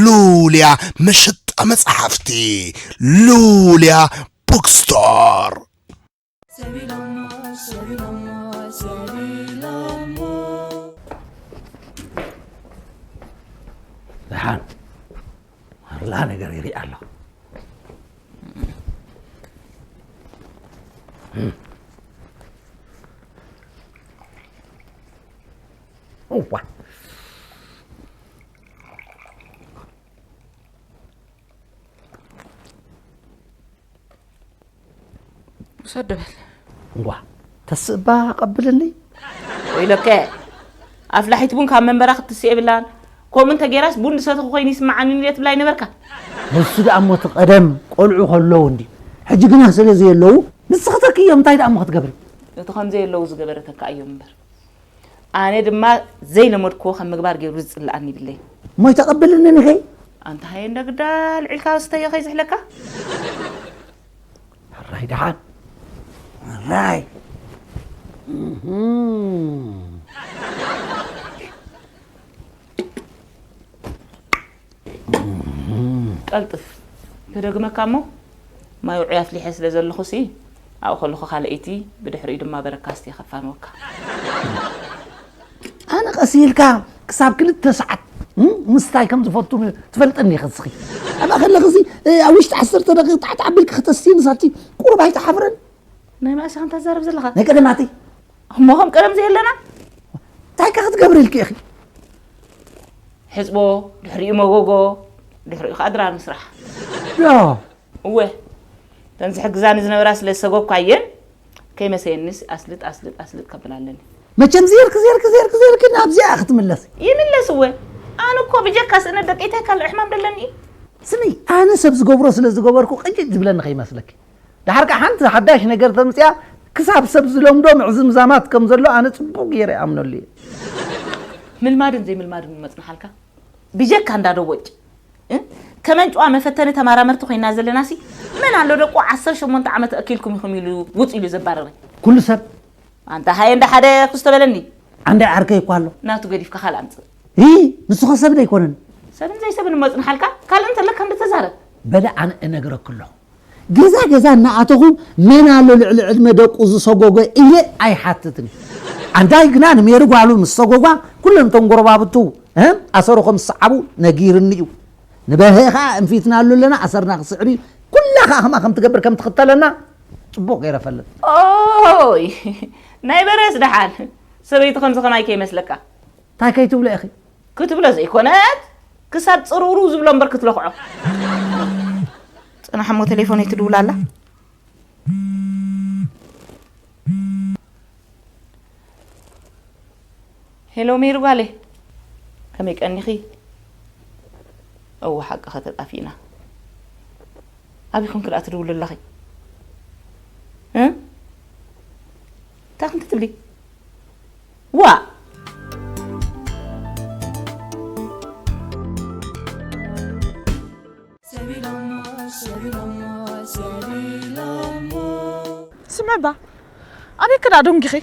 ሉልያ መሸጣ መጽሓፍቲ ሉልያ ቡክስቶር። ደሓን ማርላ ነገር ይርኢ ኣሎ። እዋ። ውሰድ በል። እንጓ ተስእባ ቀብልኒ። ወይለከ ኣፍላሒት ቡን ካብ መንበራ ክትስእ የብላን። ከምኡ እንተጌራስ ቡን ዝሰተኹ ኮይኑ ይስምዓኒ እንድየ ትብላ ኣይነበርካ? ንሱ ደኣ እሞ እቲ ቀደም ቆልዑ ከለዉ እንዲ፣ ሕጂ ግና ስለ ዘየለዉ ንስኺ ተክዮም እንታይ ደኣ እሞ ክትገብሪ? እቲ ከም ዘየለዉ ዝገበረ ተካእዮም እምበር። ኣነ ድማ ዘይለመድክዎ ከም ምግባር ገይሩ ዝጽልኣኒ ይብለይ። እሞ ይተቐብልኒ ንኸይ? ኣንታ ሃየ እንደ ግዳ ልዒልካ ስተዮ ከይዝሕለካ። ሕራይ ደሓን። ሕራይ። እህም። ቀልጥፍ። ክደግመካ እሞ ማይ ውዑይ ኣፍሊሐ ስለ ዘለኹሲ ኣብኡ ከለኹ ካልኣይቲ ብድሕሪኡ ድማ በረካ ኣስትየ ከፋንወካ። ኣነ ቀስ ኢልካ ክሳብ ክልተ ሰዓት፣ እም፣ ምስታይ ከም ዝፈቱ ትፈልጥኒ ኢኺ እስኺ። ኣብኣ ከለኺ እዚ፣ እ፣ ኣብ ውሽጢ ዓሰርተ ደቂቕ ጣዕጣዕ ኣቢልኪ ክተስትዪ ንሳትኪ ቁሩብ ኣይትሓፍርን? ናይ መኣስ ኢኻ እንታ ትዛረብ ዘለኻ? ናይ ቀደማተይ። እሞ ከም ቀደም ዘየለና? እንታይ ከ ክትገብሪ ኢልኪ ኢኺ? ሕጽቦ፣ ድሕሪኡ መጎጎ፣ ድሕሪኡ ከኣ ድራር ምስራሕ። ዶ? እወ፣ እተን ዝሕግዛኒ ዝነበራ ስለ ዝሰጎግኳየን፣ ከይመሰየኒስ ኣስልጥ፣ ኣስልጥ፣ ኣስልጥ ከብል ኣለኒ። መቸም ዜርክ፣ ዜርክ፣ ዜርክ፣ ዜርክ ናብዚኣ ክትምለስ። ይምለስ እወ። ኣነ እኮ ብጀካ ስእነት ደቀይታይ ካልእ ሕማም ደለኒ እዩ። ስሚ፣ ኣነ ሰብ ዝገብሮ ስለ ዝገበርኩ ቅጭጭ ዝብለኒ ከይመስለኪ። ደሓር ከኣ ሓንቲ ሓዳሽ ነገር ተምጽያ ክሳብ ሰብ ዝለምዶ ምዕዝምዛማት ከም ዘሎ ኣነ ጽቡቕ ገይረ ይኣምነሉ እየ። ምልማድን ዘይምልማድን ይመጽንሓልካ። ብጀካ እንዳ ደቦጭ፣ እ? ከመንጭዋ መፈተኒ ተማራመርቲ ኮይና ዘለናሲ፣ መን ኣሎ ደቁ ዓሰርተ ሸሞንተ ዓመት ኣኪልኩም ኢኹም ኢሉ ውጽእ ኢሉ ዘባረረ? ኩሉ ሰብ። ኣንታ ሃየ እንዳ ሓደ ኩስተ በለኒ። ዓንዳይ ዓርከይ እኮ ኣሎ። ናቱ ገዲፍካ ካልእ ኣምጽእ። ይ፣ ንሱ ኸ ሰብ ዶ ኣይኮነን? ሰብን ዘይሰብን እመጽንሓልካ፣ ካልእ እንተለካ እንድተዛረብ። በለ ኣነ እነግረኪ ኣለኹ። ገዛ ገዛ እናኣተኹ መን ኣሎ ልዕሊ ዕድመ ደቁ ዝሰጎጎ ኢለ ኣይሓትትን። ኣንታይ ግና ንሜሪ ጓሉ ምስ ሰጎጓ ኩለን እተን ጎረባብቱ፣ እ፣ ኣሰሩ ከም ዝሰዓቡ ነጊርኒ እዩ። ንበርሀ ኸኣ እንፊትና ኣሎ ኣለና ኣሰርና ክስዕብ እዩ። ኩላ ኸኣ ከምኣ ከም ትገብር ከም ትኽተለና ጽቡቕ ገይረ እፈልጥ። ኦይ፣ ናይ በርሀስ ደሓን ሰበይቲ ከምዚ ከማይ ከይመስለካ። እንታይ ከይትብሎ ኢኺ? ክትብሎ ዘይኮነት፣ ክሳብ ጽርውርው ዝብሎ እምበር ክትለኽዖ። ጽናሕ እሞ ቴሌፎነይ ትድውል ኣላ። ሄሎ ሜሪ ጓለይ፣ ከመይ ቀኒኺ? እወ ሓቅኺ ተጣፊእና። ኣበይ ኮንኪ ደኣ ትድውሊ ኣለኺ? እ? እንታይ ኮንኪ ትብሊ? ዋእ! ስምዒ እባ፣ ኣበይ ከ ደኣ ደንጊኺ?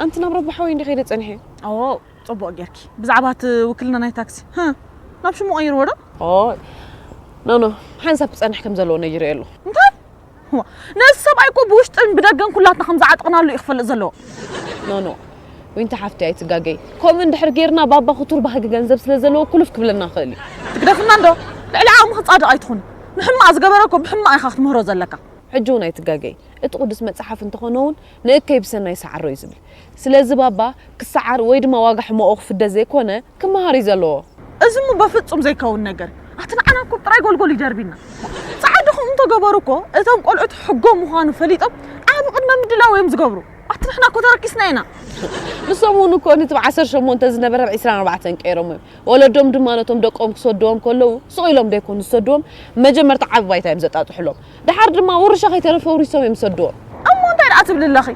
ኣንቲ ናብ ረቢ ሓወይ እንዲ ከይደ ጸኒሐ። ኦ፣ ጽቡቕ ጌርኪ። ብዛዕባ እቲ ውክልና ናይ ታክሲ፣ ህ፣ ናብ ሽሙ ቀይርዎ ዶ? ኦ፣ ኖ፣ ኖ፣ ሓንሳብ ክጸንሕ ከም ዘለዎ ነጊረዮ ኣለኹ። እንታይ? ዋ፣ ነዚ ሰብኣይ እኮ ብውሽጥን ብደገን ኩላትና ከም ዝዓጥቕናሉ እዩ ክፈልጥ ዘለዎ። ኖ፣ ኖ፣ ዊንቲ ሓፍቲ ኣይትጋገይ። ከምኡ እንድሕር ጌርና ባባ ክቱር ባህጊ ገንዘብ ስለ ዘለዎ ኩልፍ ክብለና ይኽእል እዩ። ትግደፍና እንዶ? ልዕሊ ዓቕምኺ ጻድቕ ኣይትኹኒ። ንሕማቕ ዝገበረ እኮ ብሕማቕ ኢኻ ክትምህሮ ዘለካ። ሕጂ እውን ኣይትጋገይ። እቲ ቅዱስ መጽሓፍ እንተኾነ እውን ንእከይ ብሰናይ ሰዓሮ እዩ ዝብል። ስለዚ ባባ ክሰዓር ወይ ድማ ዋጋ ሕመቑ ክፍደ ዘይኮነ ክመሃር እዩ ዘለዎ። እዚ እሞ በፍጹም ዘይከውን ነገር። ኣቲ ንዓና እኮ ጥራይ ጎልጎል ይደርቢና። ጻዕድኹም እንተገበሩ እኮ እቶም ቆልዑት ሕጎ ምዃኑ ፈሊጦም ዓቢ ቅድመ ምድላው እዮም ዝገብሩ። ኣቲ ንሕና እኮ ተረኪስና ኢና። ንሶም እውን እኮ ነቲ ብ ዓሰርተ ሸሞንተ ዝነበረ ብ ዕስራን ኣርባዕተን ቀይሮሞ እዮም። ወለዶም ድማ ነቶም ደቆም ክሰድዎም ከለዉ ስቕ ኢሎም ደይኮኑ ዝሰድዎም፣ መጀመርታ ዓቢ ባይታ እዮም ዘጣጥሕሎም። ደሓር ድማ ውርሻ ከይተረፈ ውሪሶም እዮም ዝሰድዎም። እሞ እንታይ ደኣ ትብሊ ኣለኺ?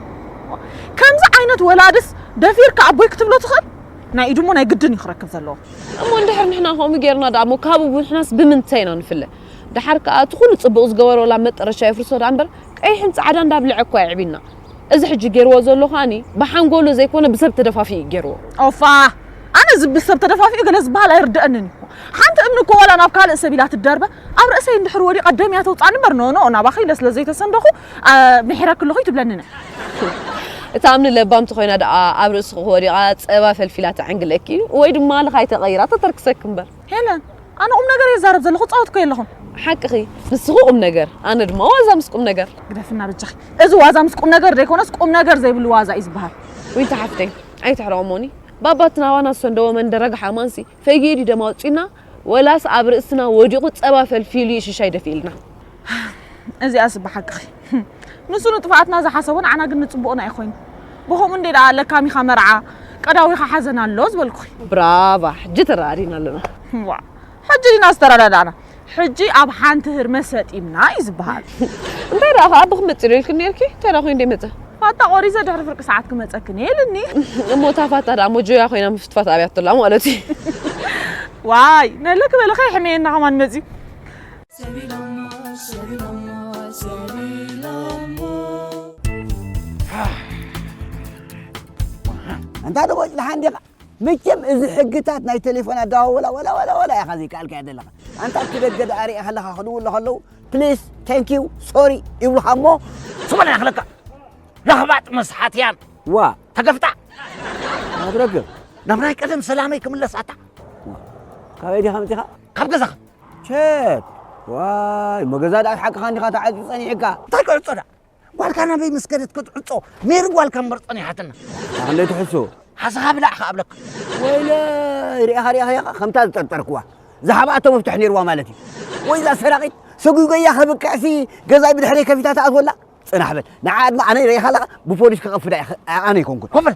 ከምዚ ዓይነት ወላድስ ደፊርካ ኣቦይ ክትብሎ ትኽእል? ናይ ኢዱ እሞ ናይ ግድን እዩ ክረክብ ዘለዎ። እሞ እንድሕር ንሕና ከምኡ ጌርና ደኣ እሞ ካብኡ ንሕናስ ብምንታይ ኢና ንፍለ? ደሓር ከኣ እቲ ኩሉ ጽቡቕ ዝገበሮ ላብ መጠረሻ የፍርሶ ደኣ እምበር ቀይሕን ጻዕዳን እንዳብልዐ እኮ ኣየዕቢና። እዚ ሕጂ ጌርዎ ዘሎ ከኣኒ ብሓንጎሉ ዘይኮነ ብሰብ ተደፋፊኡ እዩ ጌርዎ። ኦፋ! ኣነ እዚ ብሰብ ተደፋፊኡ ገለ ዝበሃል ኣይርድኣንን እዩ። ሓንቲ እምኒ እኮ ዋላ ናብ ካልእ ሰብ ኢላ ትደርበ፣ ኣብ ርእሰይ እንድሕር ወዲቓ ደም እያ ተውጻኒ እምበር፣ ኖ፣ ኖ፣ ናባኺ ኢለ ስለ ዘይተሰንደኹ፣ አ፣ ምሒረኪ ኣለኹ ይትብለንን እያ። እታ እምኒ ለባም ተኾይና ደኣ ኣብ ርእስኺ ወዲቓ ጸባ ፈልፊላ ተዐንግለኪ ወይ ድማ ልኻይ ተቐይራ ተተርክሰኪ እምበር። ሄለን፣ ኣነ ቁም ነገር እየ ዝዛረብ ዘለኹ፣ ጻወት እኮ የለኹን። ሓቅኺ፣ ንስኺ ቁም ነገር፣ ኣነ ድማ ዋዛ ምስ ቁም ነገር። ግደፍና በጃኺ። እዚ ዋዛ ምስ ቁም ነገር ዘይኮነስ ቁም ነገር ዘይብሉ ዋዛ እዩ ዝበሃል። ዊንታ ሓፍተይ፣ ኣይትሕረቕሞኒ። ባባ እቲ ናባና ዝሰንደዎ መንደረግ ሓማንሲ ፈጊኡ ድዩ ደም ኣውጺኡና፣ ወላስ ኣብ ርእስና ወዲቑ ጸባ ፈልፊሉ እዩ ሽሻይ ደፊእልና? እዚኣስ ብሓቅኺ። ንሱ ንጥፍኣትና ዝሓሰቦ ንዓና ግን ንጽቡቕና እዩ ኮይኑ። ብኸምኡ እንዴ ደኣ ለካሚኻ መርዓ፣ ቀዳዊኻ ሓዘን ኣሎ ዝበልኩኺ። ብራቫ፣ ሕጂ ተረዳዲና ኣለና። ዋ፣ ሕጂ ዲና ዝተረዳዳእና? ሕጂ ኣብ ሓንቲ ህርመት ሰጢምና እዩ ዝበሃል። እንታይ ደኣ ኸኣ ብኽመጽእ ኢልክኒ ነርኪ? እንታይ ደኣ ኮይኑ ደይመጸ? ፋታ ቆሪሰ ድሕሪ ፍርቂ ሰዓት ክመጸክን እየ ኢልኒ። እሞ እታ ፋታ ደኣ ሞጆያ ኮይና ምፍትፋት ኣብያቶ ኣላ ማለት እዩ። ዋይ፣ ነለክ በለኸ ሕመየና ከማን መጺኡ። ሰቢሎሞ፣ ሰቢሎሞ፣ ሰቢሎሞ። ኣንታ ደቦጭ፣ ደሓን ዲኻ? መቸም እዚ ሕግታት ናይ ቴሌፎን ኣደዋወላ ወላ፣ ወላ፣ ወላ ኢኻ ዘይከኣልካዮ ዘለኻ። ኣንታ ኣብቲ ደገ ደኣ ሪኤ ከለኻ ክድውሉ ከለዉ፣ ፕሊስ፣ ታንክ ዩ፣ ሶሪ ይብሉኻ እሞ፣ ስቕ በል ይኽለካ። ለኽባጥ መስሓትያን። ዋ። ተገፍጣ። ኣትረክብ። ናብ ናይ ቀደም ሰላመይ ክምለስ ኣታ። ዋ። ካበይ ዲኻ መጺኻ? ካብ ገዛኻ። ቸት። ዋይ፣ እሞ ገዛ ደኣ ሓቅኻ እንዲኻ ተዓጽዩ ጸኒሕካ። እንታይ ክዕጾ ደኣ? ጓልካ ናበይ ምስ ከደት ክትዕጾ? ሜሪ ጓልካ እምበር ጸኒሓትና። ኣንደይ ትሕሱ? ሓሰኻ ብላዕ ከኣብለካ። ወይለይ፣ ሪኢኻ፣ ሪኢኻ፣ ሪኢኻ፣ ከምታ ዝጠርጠርክዋ። ዝሃባቶ መፍትሕ ነይርዋ ማለት እዩ። ወይ እዛ ሰራቒት፣ ሰጒጎያ ከብቅዕሲ ገዛይ ብድሕረይ ከፊታ ትኣትወላ? ጽናሕ በል። ንዓ ድማ ኣነ ሪኢኻ ኣለኻ፣ ብፖሊስ ክቐፍዳ እየ፣ ኣነ ኣይኮንኩን። ኮፍ በል።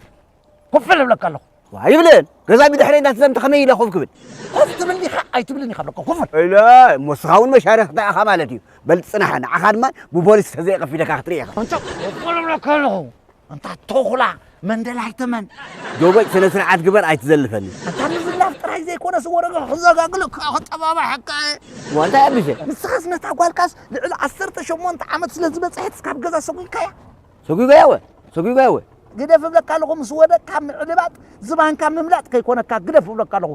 ኮፍ በል እብለካ ኣለኹ። ዋ፣ ይብልን። ገዛይ ብድሕረይ እንዳትዘምት ከመይ ኢለ ኮፍ ክብል? ኮፍ ትብል ዲኻ ኣይትብልን ኢኻ ብለካ። ኮፍ በል። ኢለ፣ እሞ ንስኻ እውን መሻርኽታ ኢኻ ማለት እዩ። በል ጽናሕ፣ ንዓኻ ድማ ብፖሊስ ተዘይቐፊደካ ክትርኢ ኢኻ። ኣንታ ኮፍ በል እብለካ ኣለኹ። ኣንታ ተኹላ መንደላይ ተመን። ዶቦጭ፣ ስነ ስርዓት ግበር፣ ኣይትዘልፈኒ። ኣንታ ምዝላፍ ጥራይ ዘይኮነስ ወረቐ ክዘጋግል እኮ ክጠባባሐካ እየ። ዋ፣ እንታይ ኣቢሰ? ንስኻስ ነታ ጓልካስ ልዕሊ ዓሰርተ ሸሞንተ ዓመት ስለ ዝበጽሐት እስካብ ገዛ ሰጒግካያ? ሰጒጋያ ወ፣ ሰጒጋያ ወ። ግደፍ እብለካ ኣለኹ፣ ምስ ወደቅካ ምዕልባጥ ዝባንካ ምምላጥ ከይኮነካ ግደፍ እብለካ ኣለኹ።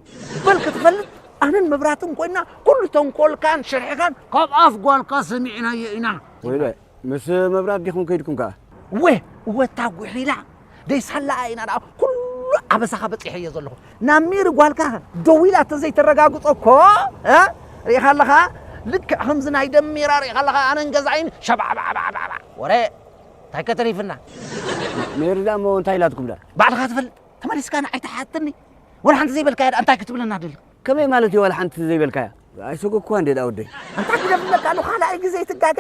በል ክትፈልጥ ኣነን መብራትን ኮይና ኩሉ ተንኮልካን ሽርሕኻን ካብ ኣፍ ጓልካ ሰሚዕናዮ ኢና። ወይለ፣ ምስ መብራት ዲኹም ከይድኩም ከኣ? ወ፣ ወታ ጉሒላ ደይሳላ ኢና ደኣ ኩሉ ኣበሳኻ በጺሐዮ ዘለኹ። ናብ ሜሪ ጓልካ ደዊላ ተዘይተረጋግጾ እኮ፣ እ? ሪኢኻ ኣለኻ? ልክዕ ከምዚ ናይ ደም ሜራ ሪኢኻ ኣለኻ? ኣነን ገዛኢን ሸባዕባዕባዕባዕ። ወረ፣ እንታይ ከተሪፍና? ሜሪ ደኣ እሞ እንታይ ኢላትኩም ደኣ? ባዕልኻ ትፈልጥ። ተመሊስካ ንዓይ ትሓትኒ? ወላ ሓንቲ ዘይበልካያ ደኣ እንታይ ክትብለና ደሊኻ? ከመይ ማለት እዩ ዋላ ሓንቲ ዘይበልካያ? ኣይሰጎግኩዋ እንዴ ደኣ ወደይ? ኣንታ ግደፍ እብለካ ኣለኹ፣ ካልኣይ ግዜ ኣይትጋገ።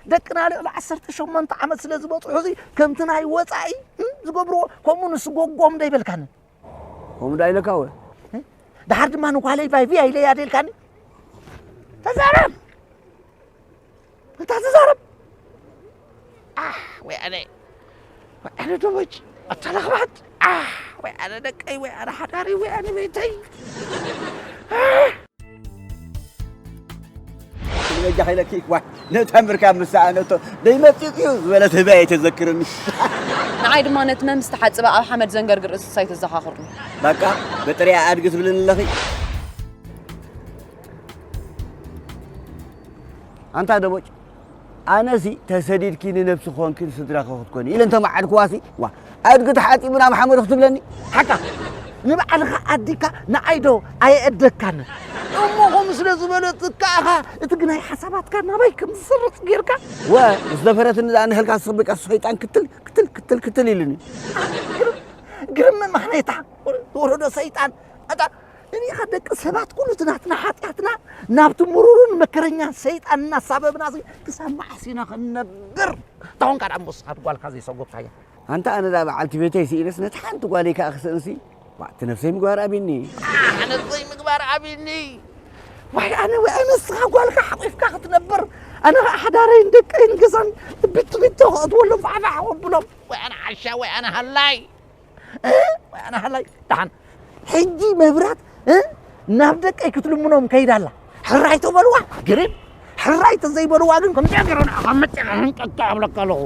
ደቅና ልዕሊ ዓሰርተ ሸሞንተ ዓመት ስለ ዝበጽሑ እዚ ከምቲ ናይ ወጻኢ፣ እም፣ ዝገብርዎ፣ ከምኡ ንስጎጎም ዶ ኣይበልካንን? ከምኡ ዶ ኣይለካ ወ? እ? ደሓር ድማ ንጓለይ ቫይቪ ኣይለያ ዶ ኢልካኒ? ተዛረብ! ኣንታ ተዛረብ! ኣሕ፣ ወይ ኣነ፣ ወይ ኣነ ደሞች፣ ኣታ ለኽባጥ! ኣሕ፣ ወይ ኣነ ደቀይ፣ ወይ ኣነ ሓዳሪ፣ ወይ ኣነ ቤተይ! ኣሕ! በጃ ኸይለኪ፣ ዋ፣ ነታ ምርካብ ምስ ሰኣነቶ፣ ደይመጽእ እዩ ዝበለት ህበይ ኣይተዘክርኒ። ንዓይ ድማ ነቲ መም ዝተሓጽበ ኣብ ሓመድ ዘንገርግር እንስሳ ኣይተዘኻኽርኒ። በቃ፣ በጥሪያ ኣድጊ ትብልኒ ኣለኺ። ኣንታ ደቦጭ፣ ኣነሲ ተሰዲድኪ ንነብሲ ክኾንኪ ንስድራኺ ክትኮኒ ኢለ እንተመዓድክዋሲ፣ ዋ፣ ኣድጊ ተሓጺቡ ናብ ሓመድ ክትብለኒ? ሓቃ፣ ንባዕልኻ ኣዲካ ንዓይ ዶ ኣየእደካን? እሞ ከምኡ ስለ ዝበለትካ ኢኻ እቲ ግናይ ሓሳባትካ ናባይ ከም ዝሰርጽ ጌርካ? ወ ምስ ደፈረትኒ ደኣ ንህልካ ስኽብቃ ሰይጣን ክትል ክትል ክትል ክትል ኢሉኒ። ግርም ግርም ማሕነታ ወረዶ ሰይጣን ኣታ እኒኻ ደቂ ሰባት ኩሉ እቲ ናትና ሓጢኣትና ናብቲ ምሩርን መከረኛን ሰይጣን እናሳበብና እዚ ክሳብ መዓስ ኢና ክንነብር? ተኾንካ ደኣ እሞ ንስኻ ጓልካ ዘይሰጎግካያ። ኣንታ ኣነ ደኣ በዓልቲ ቤተይ ስኢነስ ነቲ ሓንቲ ጓለይ ከኣ ክስእንሲ ዋዕቲ ነፍሰይ ምግባር ኣቢኒ። ኣነሰይ ምግባር ኣቢኒ። ዋይ ኣነ ወይ ኣነ ንስኻ ጓልካ ሓቂፍካ ክትነብር ኣነ ኸዓ ሓዳረይን ደቀይን ገዛን ቢቱ ቢቶ ከእትወሎም ፋዕፋዕ ከብሎም ወይ ኣነ ዓሻ ወይ ኣነ ሃላይ። እ? ኣነ ሃላይ ደሓን ሕጂ መብራት እ? ናብ ደቀይ ክትልምኖም ከይዳ ኣላ። ሕራይ ተበልዋ ግርም፣ ሕራይ ተዘይበልዋ ግን ከምዚኣ ገይሮም ንዓኻ መፂኦም ሕንቀጥ ኣብለካ ኣለኹ።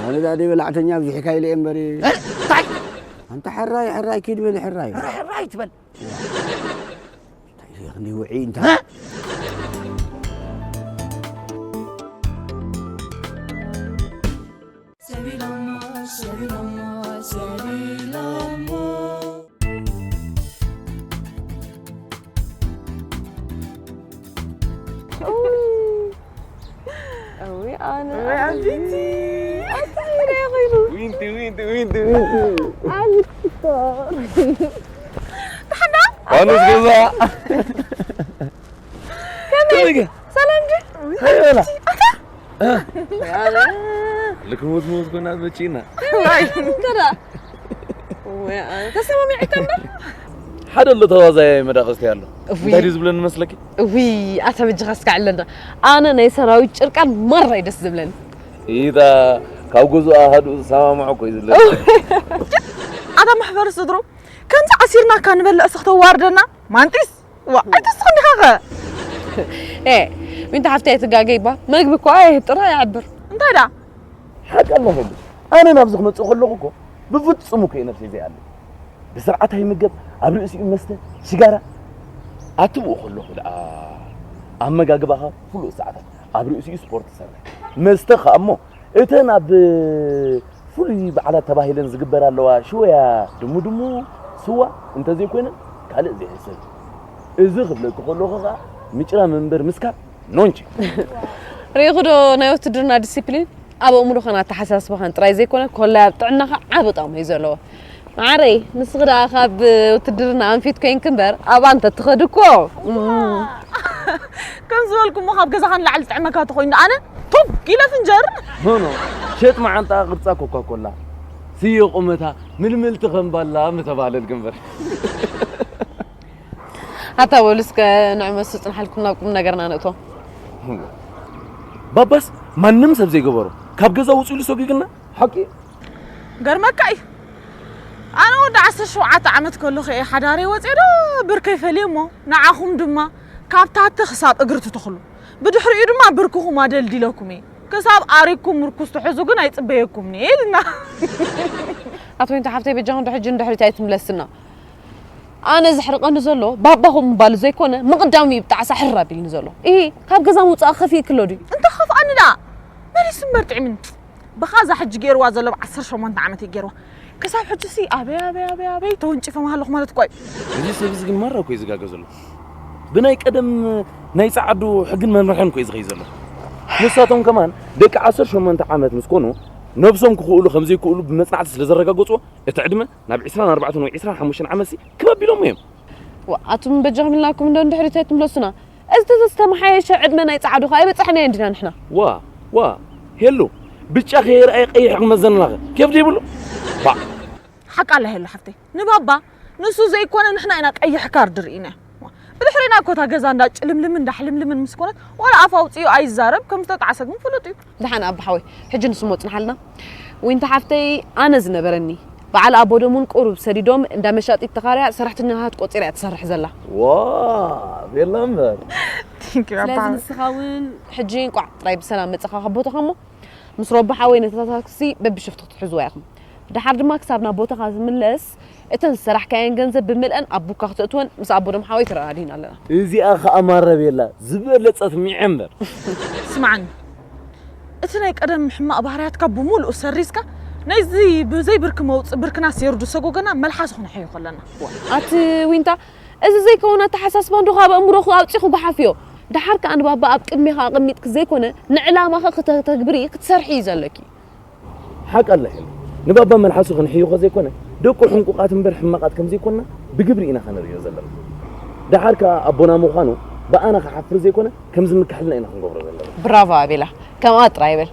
ኣነ ዳ ደይ በላዕተኛ ኣብዚሕካ ኢለ እየ እምበር። እ? እንታይ? ኣንታ ሕራይ ሕራይ ኪድ በል ሕራይ። ሕራይ ሕራይ ትበል። እንታይ ኢለ ክንደይ ውዒ እንታይ? እ? እውይ ኣነ እውይ ኣቢቲ ኣቢቲ። ኣታ ይረ ኮይኑ ዊንቲ ዊንቲ ዊንቲ ዊንቲ። ኣቢቲ። ኣኑስ ገዛ። ከመይ ከመይ ገ? ሰላም ዲ? ሃይ በላ። ኣታ ልክሙት ሙት ኮና በጪና። ዋይ እንተራ ወይ ኣነ ተሰማሚዕካ እምበር። ሓደ ኣሎ ተዋዛያይ መዳቕስቲ ኣሎ። እውይ። እንታይ ድዩ ዝብለኒ መስለኪ? እውይ ኣታ በጃኻ እስካ ዕለና። ኣነ ናይ ሰራዊት ጭርቃን ማራይ ደስ ዝብለኒ። ኢታ ካብ ገዝኡ ኣሃዱ ዝሰማምዖ እኮ እዩ ዝብለኒ። ኣታ መሕፈሪ ስድሩ ከምዚ ዓሲርናካ ንበልዕ ስኽ ተዋርደና ማንጢስ። ዋ ኣይትስኽ እንዲኻ ኸ? ኤ ዊንታ ሓፍተይ ኣይትጋገይባ። መግቢ እኮ ኣየ ጥራይ ይዓብር። እንታይ ደኣ? ሓቂ ኣለኹ። ኣነ ናብዚ ክመጽእ ከለኹ እኮ ብፍጹም እኮ እዩ ነብሰይ ዘይኣለ። ብስርዓት ኣይምገብ፣ ኣብ ርእሲኡ መስተ፣ ሽጋራ። ኣትብኡ ከለኹ ደኣ ኣመጋግባኻ ፍሉጥ ሰዓታት፣ ኣብ ርእሲኡ ስፖርት ትሰርሕ። መስተ ኸኣ እሞ እተን ኣብ ፍሉይ በዓላት ተባሂለን ዝግበር ኣለዋ፣ ሽወያ፣ ድሙ ድሙ፣ ስዋ እንተዘይኮይነን ካልእ ዘይሕሰብ። እዚ ክብለኪ ከለኹ ኸኣ ምጭራም እምበር ምስካር ኖንቺ። ርኢኹ ዶ ናይ ውትድርና ዲሲፕሊን? ኣብ ኣእምሮኻን ኣተሓሳስባኻን ጥራይ ዘይኮነ፣ ኮላይ ኣብ ጥዕናኻ ዓቢ ጠቕሚ እዩ ዘለዎ። መዓረይ፣ ንስኺ ደኣ ካብ ውትድርና ኣንፊት ኮይንኪ እምበር፣ ኣብኣ እንተትኸዲ እኮ፣ እም። ከም ዝበልኩ እሞ ካብ ገዛኻ ንላዕሊ ዝጥዕመካ ተኾይኑ፣ ኣነ ቱግ ኢለ ፍንጀር። ኖ፣ ኖ፣ ሸጥ መዓንጣ ቅርጻ ኮካ ኮላ፣ ስየ ቁመታ ምልምልቲ ከም ባላ ምተባህለልኪ እምበር። ኣታ በሉ እስከ ንዕመሱ ጽንሓልኩም ናብ ቁም ነገርና ንእቶ። ባባስ ማንም ሰብ ዘይገበሮ ካብ ገዛ ውጹ ኢሉ ሰጒግና ሓቂ እዩ። ገርመካ እዩ። ኣነ ወዲ ዓሰርተ ሸውዓተ ዓመት ከለኹ እየ ሓዳረይ ወፅየ ዶ ብርከይ ፈልየ እሞ ንዓኹም ድማ ካብ ታሕቲ ክሳብ እግሪ ትተኽሉ። ብድሕሪኡ ድማ ብርክኹም ኣደልዲለኩም እየ። ክሳብ ኣሪግኩም ምርኩስ ትሕዙ ግን ኣይፅበየኩምን እየ ኢልና። ኣቶ ዊንታ ሓፍተይ በጃኹም ዶ ሕጂ ንድሕሪት ኣይትምለስና። ኣነ ዘሕርቐኒ ዘሎ ባባኹም ምባሉ ዘይኮነ ምቕዳሙ እዩ ብጣዕሳ ሕር ኣቢልኒ ዘሎ። ኢሂ ካብ ገዛ ምውፃእ ከፊእክሎ ድዩ? እንተ ከፍኣኒ ደኣ መሊሱ እምበር ጥዕምኒ። ብኻዛ ሕጂ ገይርዋ ዘሎ ብ ዓሰርተ ሸሞንተ ዓመት እዩ ገይርዋ። ክሳብ ሕጂ ሲ ኣበይ ኣበይ ኣበይ ኣበይ ተወንጪፈ ምሃለኹ ማለት እኮ እዩ። እዚ ሰብ እዚ ግን ማራ እኮ እዩ ዝጋገ ዘሎ። ብናይ ቀደም ናይ ጸዓዱ ሕግን መምርሕን እኮ እዩ ዝኸይ ዘሎ። ንሳቶም ከማን ደቂ ዓሰርተ ሸሞንተ ዓመት ምስ ኮኑ ነብሶም ክኽእሉ ከም ዘይክእሉ ብመጽናዕቲ ስለ ዘረጋገጽዎ እቲ ዕድመ ናብ ዕስራን ኣርባዕተን ወይ ዕስራን ሓሙሽተን ዓመት ሲ ክብ ኣቢሎሞ እዮም። ዋ ኣቱም በጃኹም ኢልናኩም እንዶ ንድሕሪት ኣይትምለሱና። እዚ ተዘዝተመሓየሸ ዕድመ ናይ ጸዓዱ ከኣ ኣይበጻሕናዮን ዲና ንሕና። ዋ ዋ ሄሉ ብጫ ከየርኣየ ቀይሕ ክመዘንናኸ ኬፍ ዘይብሉ። ባ ሓቃ ኣላ ሄሉ ሓፍተይ ንባባ ንሱ ዘይኮነ ንሕና ኢና ቀይሕ ካርድ ርኢና። ብድሕሪና እኮ እታ ገዛ እንዳ ጭልምልምን እንዳ ሕልምልምን ምስ ኮነት ዋላ ኣፍ ኣውፂኡ ኣይዛረብ ከም ዝተጣዕሰ ግን ፍሉጥ እዩ። ደሓን ኣባ ሓወይ ሕጂ ንስሞ ጽንሓልና። ዊንታ ሓፍተይ ኣነ ዝነበረኒ በዓል ኣቦ ደሙን ቁሩብ ሰዲዶም እንዳ መሻጢት ተኻርያ ሰራሕተኛታት ቆጺራ እያ ትሰርሕ ዘላ። ዋ ቤላ እምበር። Thank you ኣባ ስለዚ ሓወይ። ንስኻ እውን ሕጂ እንቋዕ ጥራይ ብሰላም መጻኻ ካብ ቦታኻ እሞ ምስ ሮባ ሓወይ ነታ ታክሲ በብሽፍቱ ክትሕዝዋ ኢኹም። ደሓር ድማ ክሳብ ናብ ቦታኻ ዝምለስ እተን ዝሰራሕካየን ገንዘብ ብምልአን ኣብ ቡካ ክተእትወን ምስ ኣቦ ደም ሓወይ ተረዳዲእና ኣለና። እዚኣ ኸኣ ማረቤላ ዝበለጸት ሚዐ እምበር። ስማዕኒ፣ እቲ ናይ ቀደም ሕማቕ ባህርያትካ ብምሉኡ ሰሪዝካ፣ ናይዚ ብዘይ ብርኪ መውጽእ ብርክና ሴሩ ድሰጎገና መልሓስ ኹነሐዮ ከለና። ኣቲ ዊንታ፣ እዚ ዘይከውን ኣተሓሳስባ እንዶ ካብ ኣእምሮኺ ኣውፂኺ ጓሓፍዮ። ደሓር ከኣ ንባባ ኣብ ቅድሜኻ ኣቐሚጥኪ ዘይኮነ፣ ንዕላማኺ ክተተግብሪ ክትሰርሒ እዩ ዘለኪ። ሓቅ ኣላ ሄሉ። ንባባ መልሓሱ ክንሕይኾ ዘይኮነ፣ ደቁ ሕንቁቓት እምበር ሕማቓት ከም ዘይኮንና ብግብሪ ኢና ከነርእዮ ዘለና። ደሓር ከኣ ኣቦና ምዃኑ ብኣና ክሓፍር ዘይኮነ፣ ከም ዝምክሐልና ኢና ክንገብሮ ዘለና። ብራቮ ኣቤላ፣ ከምኣ ጥራይ በል።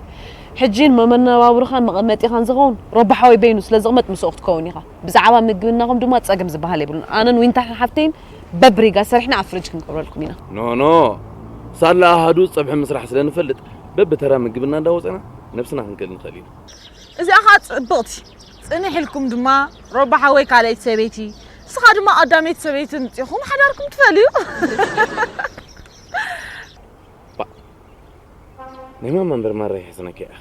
ሕጂ ንመነባብሮኻን መቐመጢኻን ዝኸውን ሮባ ሓወይ በይኑ ስለ ዝቕመጥ ምስኡ ክትከውን ኢኻ። ብዛዕባ ምግብናኹም ድማ ጸገም ዝበሃል የብሉን። ኣነን ዊንታን ሓፍተይን በብሪጋ ሰሪሕና ኣብ ፍርጅ ክንገብረልኩም ኢና። ኖ፣ ኖ። ሳላ ኣሃዱ ጸብሒ ምስራሕ ስለ ንፈልጥ፣ በብተራ ምግብና እንዳወጸና ነብስና ክንክእል ንኽእል ኢና። እዚኣ ኸኣ ጽብቕቲ። ጽንሕ ኢልኩም ድማ ሮባ ሓወይ ካልኣይቲ ሰበይቲ፣ ንስኻ ድማ ቀዳመይቲ ሰበይቲ ምጺኹም ሓዳርኩም ትፈልዩ። ባ-፣ ናይ ማማ እምበር ማራ ይሕስነኪ እያ።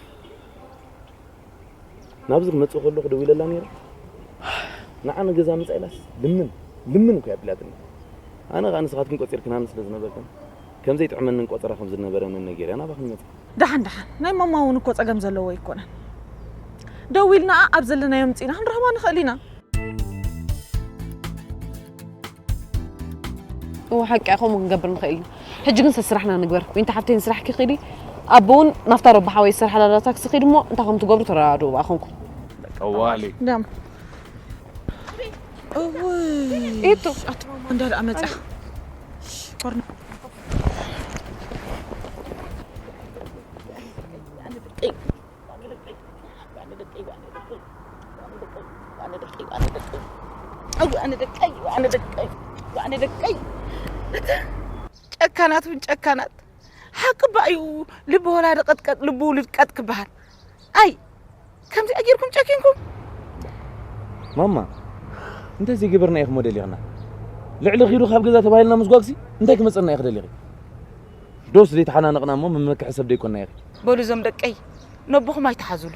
ናብዚ ክመጽእ ከለኹ ደዊለላ ነይረ። ንዓ ንገዛ ምጻእ ኢላስ ልምን፣ ልምን እኮ እያ ኣቢላትኒ። ኣነ ኸኣ ንስኻትክን ቆጺርክናኒ ስለ ዝነበርክን፣ ከም ዘይጥዕመንን ቆጸራ ከም ዝነበረንን ነጊረያ ናባኽን መጽእ። ደሓን፣ ደሓን። ናይ ማማ እውን እኮ ጸገም ዘለዎ ኣይኮነን። ደዊልና ኣብ ዘለናዮ ምጺና ክንረኽባ ንኽእል ኢና። እወ፣ ሓቂ እያ፣ ከምኡ ክንገብር ንኽእል ኢና። ሕጂ ግን ሰስራሕና ንግበር። ዊንታ ሓፍተይ፣ ንስራሕኪ ኺዲ። ኣቦ እውን ናብታ ረባ ሓወይ ዝሰርሓላ ታክሲ ኺዱ እሞ፣ እንታይ ከም ትገብሩ ተረዳድኡ ብኣኹምኩም። ጠዋሊ። ደም። እውይ። ኢቱ። ኣቲ ማማ እንዳልኣ መጽያ። ኮርና። ጨካናት እውን ጨካናት። ሓቂ ባእዩ ልቢ ወላዲ ቀጥቀጥ ልቢ ውሉድ ቀጥ ክበሃል። ኣይ፣ ከምዚኣ ጌርኩም ጨኪንኩም? ማማ፣ እንታይ ዘይገበርና ኢኺ ሞዴል ኢኽና? ልዕሊ ኺዱ ካብ ገዛ ተባሂልና ምስጓግሲ እንታይ ክመጸና ኢኺ ደሊኺ? ዶስ ዘይተሓናነቕና እሞ መመክሒ ሰብ ደይኮንና ኢኺ? በሉ እዞም ደቀይ፣ ነቦኹም ኣይትሓዙሉ።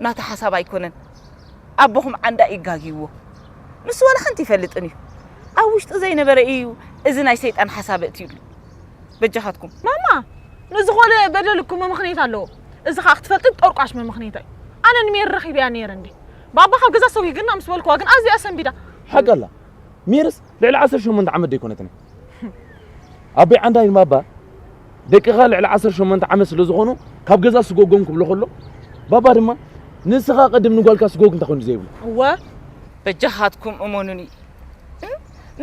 ናታ ሓሳብ ኣይኮነን። ኣቦኹም ዓንዳ እዩ ጋግይዎ። ንሱ ዋላ ሓንቲ ይፈልጥን እዩ። ኣብ ውሽጡ ዘይነበረ እዩ እዚ ናይ ሰይጣን ሓሳብ እትዩሉ። በጃኻትኩም። ማማ፣ ንዝኾነ በደል እኮ መምኽኔት ኣለዎ። እዚ ኸኣ ክትፈልጢ ጠርቋሽ መምኽኔት እዩ። ኣነ ንሜሪ ረኺበያ ነይረ እንዴ። ባባ ካብ ገዛ ሰጒግና ምስ በልክዋ ግን ኣዝያ ሰንቢዳ። ሓቂ ኣላ። ሜርስ ልዕሊ ዓሰርተ ሸሞንተ ዓመት ደይኮነትን እያ። ኣቦይ ዓንዳይ ንባባ፣ ደቅኻ ልዕሊ ዓሰርተ ሸሞንተ ዓመት ስለ ዝኾኑ፣ ካብ ገዛ ስጎጎም ክብሎ ከሎ፣ ባባ ድማ፣ "ንስኻ ቅድም ንጓልካ ስጎግ እንታይ ኮይኑ ዘይብሎ?" እወ። በጃኻትኩም እመኑኒ። እ?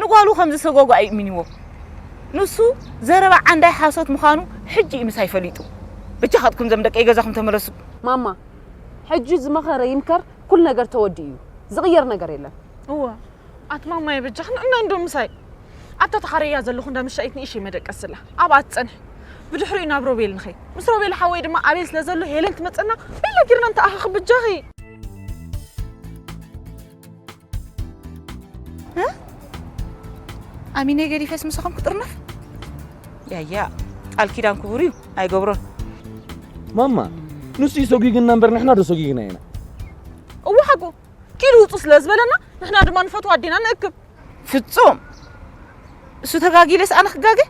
ንጓሉ ከም ዝሰጎጎ ኣይእምንዎ። ንሱ ዘረባ ዓንዳይ ሓሶት ምዃኑ ሕጂ እዩ ምሳይ ፈሊጡ። በጃኻትኩም ዘም ደቀይ ገዛኹም ተመለሱ። ማማ፣ ሕጂ ዝመኸረ ይምከር፣ ኩሉ ነገር ተወዲኡ እዩ። ዝቕየር ነገር የለን። እወ። ኣቲ ማማየ በጃኽን እና እንዶ ምሳይ። ኣብታ ተኻረያ ዘለኹ እንዳ መሻይት ንእሽተይ መደቀስላ። ኣብኣ ትጸንሒ። ብድሕሪኡ ናብ ሮቤል ንኸይ። ምስ ሮቤል ሓወይ ድማ ኣቤል ስለ ዘሎ ሄለን ትመጸና። ቤላ ጊርና እንተኣኻኺ በጃኺ። እ? ኣሚነ ገዲፈስ ምሳኹም ክጥርነፍ? ያያ፣ ቃል ኪዳን ክቡር እዩ፣ ኣይገብሮን። ማማ፣ ንሱ እዩ ሰጒግና እምበር ንሕና ዶ ሰጒግና ኢና? እወ ሓቁ፣ ኪዱ ውጹ ስለ ዝበለና ንሕና ድማ ንፈትዋ ኣዴና ንእክብ። ፍጹም! እሱ ተጋጊለስ ኣነ ክጋገ?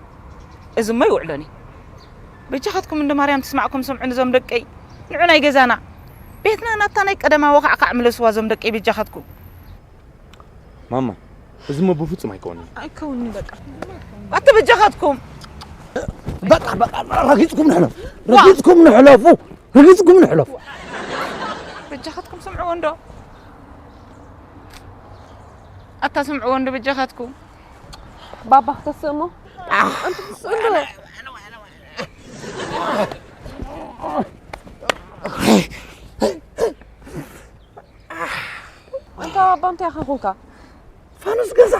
እዚሞ ይውዕሎኒ። በጃኻትኩም እንዶ ማርያም ትስማዕኩም ስምዑ ንዞም ደቀይ። ንዑ ናይ ገዛና። ቤትና ናብታ ናይ ቀደማ ወኻዕካዕ ምለስዋ ዞም ደቀይ በጃኻትኩም። ማማ፣ እዚሞ ብፍጹም ኣይከውንን። ኣይከውንን በቃ። ኣቲ በጃኻትኩም። በቃ፣ በቃ፣ ረጊጽኩም ንሕለፍ። ረጊጽኩም ንሕለፉ። ረጊጽኩም ንሕለፉ። በጃኻትኩም ስምዕዎ እንዶ። ኣታ ስምዕዎ እንዶ በጃኻትኩም። ባባ ክትስእሞ? ኣንቲ ትስእሎ? ኣንታ ባባ እንታይ ኢኻ ኮንካ? ፋኑስ ገዛ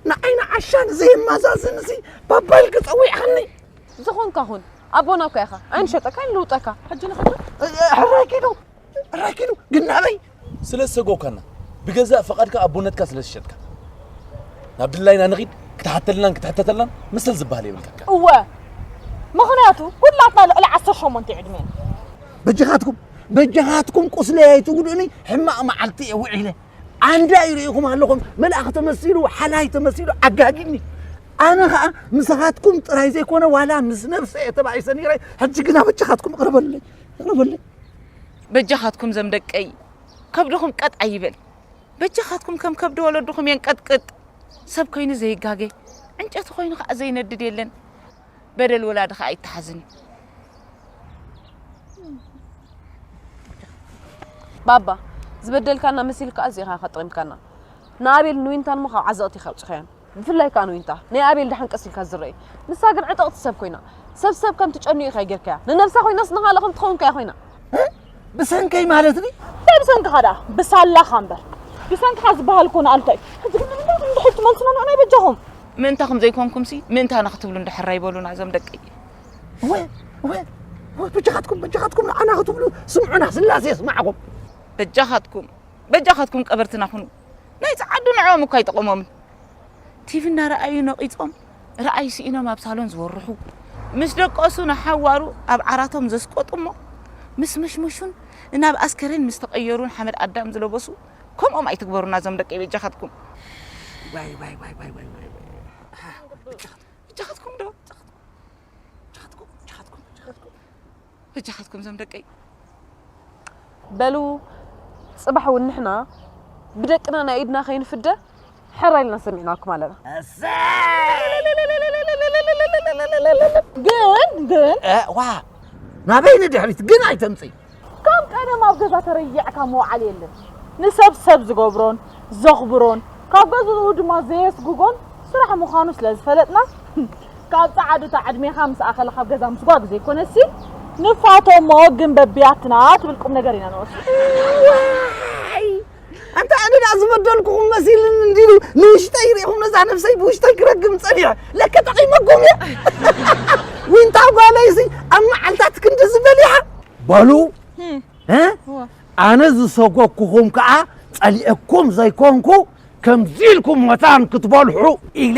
ንዓይ ንዓሻ ንዘየመዛዝን እዚ ባባ ኢልኪ ጸዊዕኽኒ። ዝኾንካ ኩን፣ ኣቦና እኮ ኢኻ። ኣይንሸጠካን ንልውጠካ። ሕጂ ንኸዶ? ሕራይ ኪዱ፣ ሕራይ ኪዱ፣ ግን ናበይ? ስለ ዝሰጎካና፣ ብገዛእ ፍቓድካ ኣቦነትካ ስለ ዝሸጥካ። ናብ ድላይና ንኺድ፣ ክትሓተልናን ክትሕተተልናን ምስል ዝበሃል የብልካካ። እወ፣ ምኽንያቱ ኩላትና ልዕሊ ዓሰርተ ሸሞንተ ዕድሜና። በጃኻትኩም፣ በጃኻትኩም ቁስለይ ኣይትጉድኡኒ፣ ሕማቕ መዓልቲ እየ ውዒለ። ዓንዳ ይርእኹም ኣለኹም፣ መልኣኽ ተመሲሉ፣ ሓላይ ተመሲሉ፣ ዓጋጊኒ። ኣነ ኸኣ ምሳኻትኩም ጥራይ ዘይኮነ፣ ዋላ ምስ ነብሰ እየ ተባኢሰ ነይረ። ሕጂ ግና በጃኻትኩም እቕረበለይ፣ እቕረበለይ። በጃኻትኩም ዘም ደቀይ፣ ከብድኹም ቀጥ ኣይበል። በጃኻትኩም ከም ከብዲ ወለድኹም የንቀጥቅጥ። ሰብ ኮይኑ ዘይጋገ፣ ዕንጨቲ ኮይኑ ከዓ ዘይነድድ የለን። በደል ወላዲ ከዓ ኣይተሓዝን። ባባ፣ ዝበደልካና መሲልካ ኣዚኻ ከጥሪምካና። ንኣቤል ንዊንታን እሞ ካብ ዓዘቕቲ ኢኻ ኣውፂኻያን። ብፍላይ ከዓ ንዊንታ ናይ ኣቤል ደሓን ቀስ ኢልካ ዝረአ እዩ። ንሳ ግን ዕጥቕቲ ሰብ ኮይና፣ ሰብ ሰብ ከም ትጨንዩ ኢኻ ጌርካያ። ንነብሳ ኮይናስ ንኻልእ ከም ትኸውን ከያ ኮይና። ብሰንከይ ማለት ኒ? እንታይ ብሰንክኻ ደኣ? ብሳላኻ እምበር። ብሰንክኻ ዝበሃል ኮነ ኣልታይ። ሕጂ ግን ንምንታይ እንድሕር ትመልሱና ንዓና ይበጃኹም። ምእንታ ከም ዘይኮንኩም ሲ ምእንታና ክትብሉ እንድሕር ኣይበሉና እዞም ደቀይ። ወ ወ ወ በጃኻትኩም በጃኻትኩም ንዓና ክትብሉ ስምዑና፣ ስላሴ የስማዕኩም። በጃኻትኩም በጃኻትኩም ቀበርትና ኩኑ። ናይ ጸዓዱ ንዕኦም እኳ ኣይጠቐሞምን። ቲቪ እናረኣዩ ነቒጾም፣ ረኣይ ስኢኖም ኣብ ሳሎን ዝወርሑ፣ ምስ ደቀሱ ንሓዋሩ ኣብ ዓራቶም ዘስቆጡ እሞ፣ ምስ መሽመሹን ናብ ኣስከሬን ምስ ተቐየሩን ሓመድ ኣዳም ዝለበሱ፣ ከምኦም ኣይትግበሩና እዞም ደቀይ በጃኻትኩም። ዋይ ዋይ ዋይ ዋይ ዋይ ዋይ ዋይ። በጃኻትኩም ዶ? በጃኻትኩም በጃኻትኩም በጃኻትኩም። በጃኻትኩም እዞም ደቀይ። በሉ፣ ጽባሕ እውን ንሕና ብደቅና ናይ ኢድና ከይንፍደ ሕራይ ኢልና ሰሚዕናኩም ኣለና። ግን ግን ዋ፣ ናበይ ንድሕሪት ግን ኣይተምፅእ። ካብ ቀደም ኣብ ገዛ ተረይዕካ መውዓል የለን። ንሰብ ሰብ ዝገብሮን ዘኽብሮን ካብ ገዝኡ ድማ ዘየስጉጎን ስራሕ ምዃኑ ስለ ዝፈለጥና፣ ካብ ጸዓዱታ ዕድሜኻ ምስ ኣኸለ ካብ ገዛ ምስጓግ ዘይኮነሲ፣ ንፋቶሞ ግን በቢያትና ትብል ቁም ነገር ኢና ንወስድ። ኣንታ ኣነ ደኣ ዝበደልኩኹም መሲልኒ እንዲሉ ንውሽጠይ ርኢኹም ነዛ ነብሰይ ብውሽጠይ ክረግም ጸኒሐ። ለከ ጠቒመኩም እየ። ዊንታ ጓለይሲ ኣብ መዓልታት ክንዲ ዝበሊሓ በሉ። ኣነ ዝሰጎግኩም ከዓ ጸሊኤኩም ዘይኮንኩ ከምዚ ኢልኩም መታን ክትበልሑ ኢለ።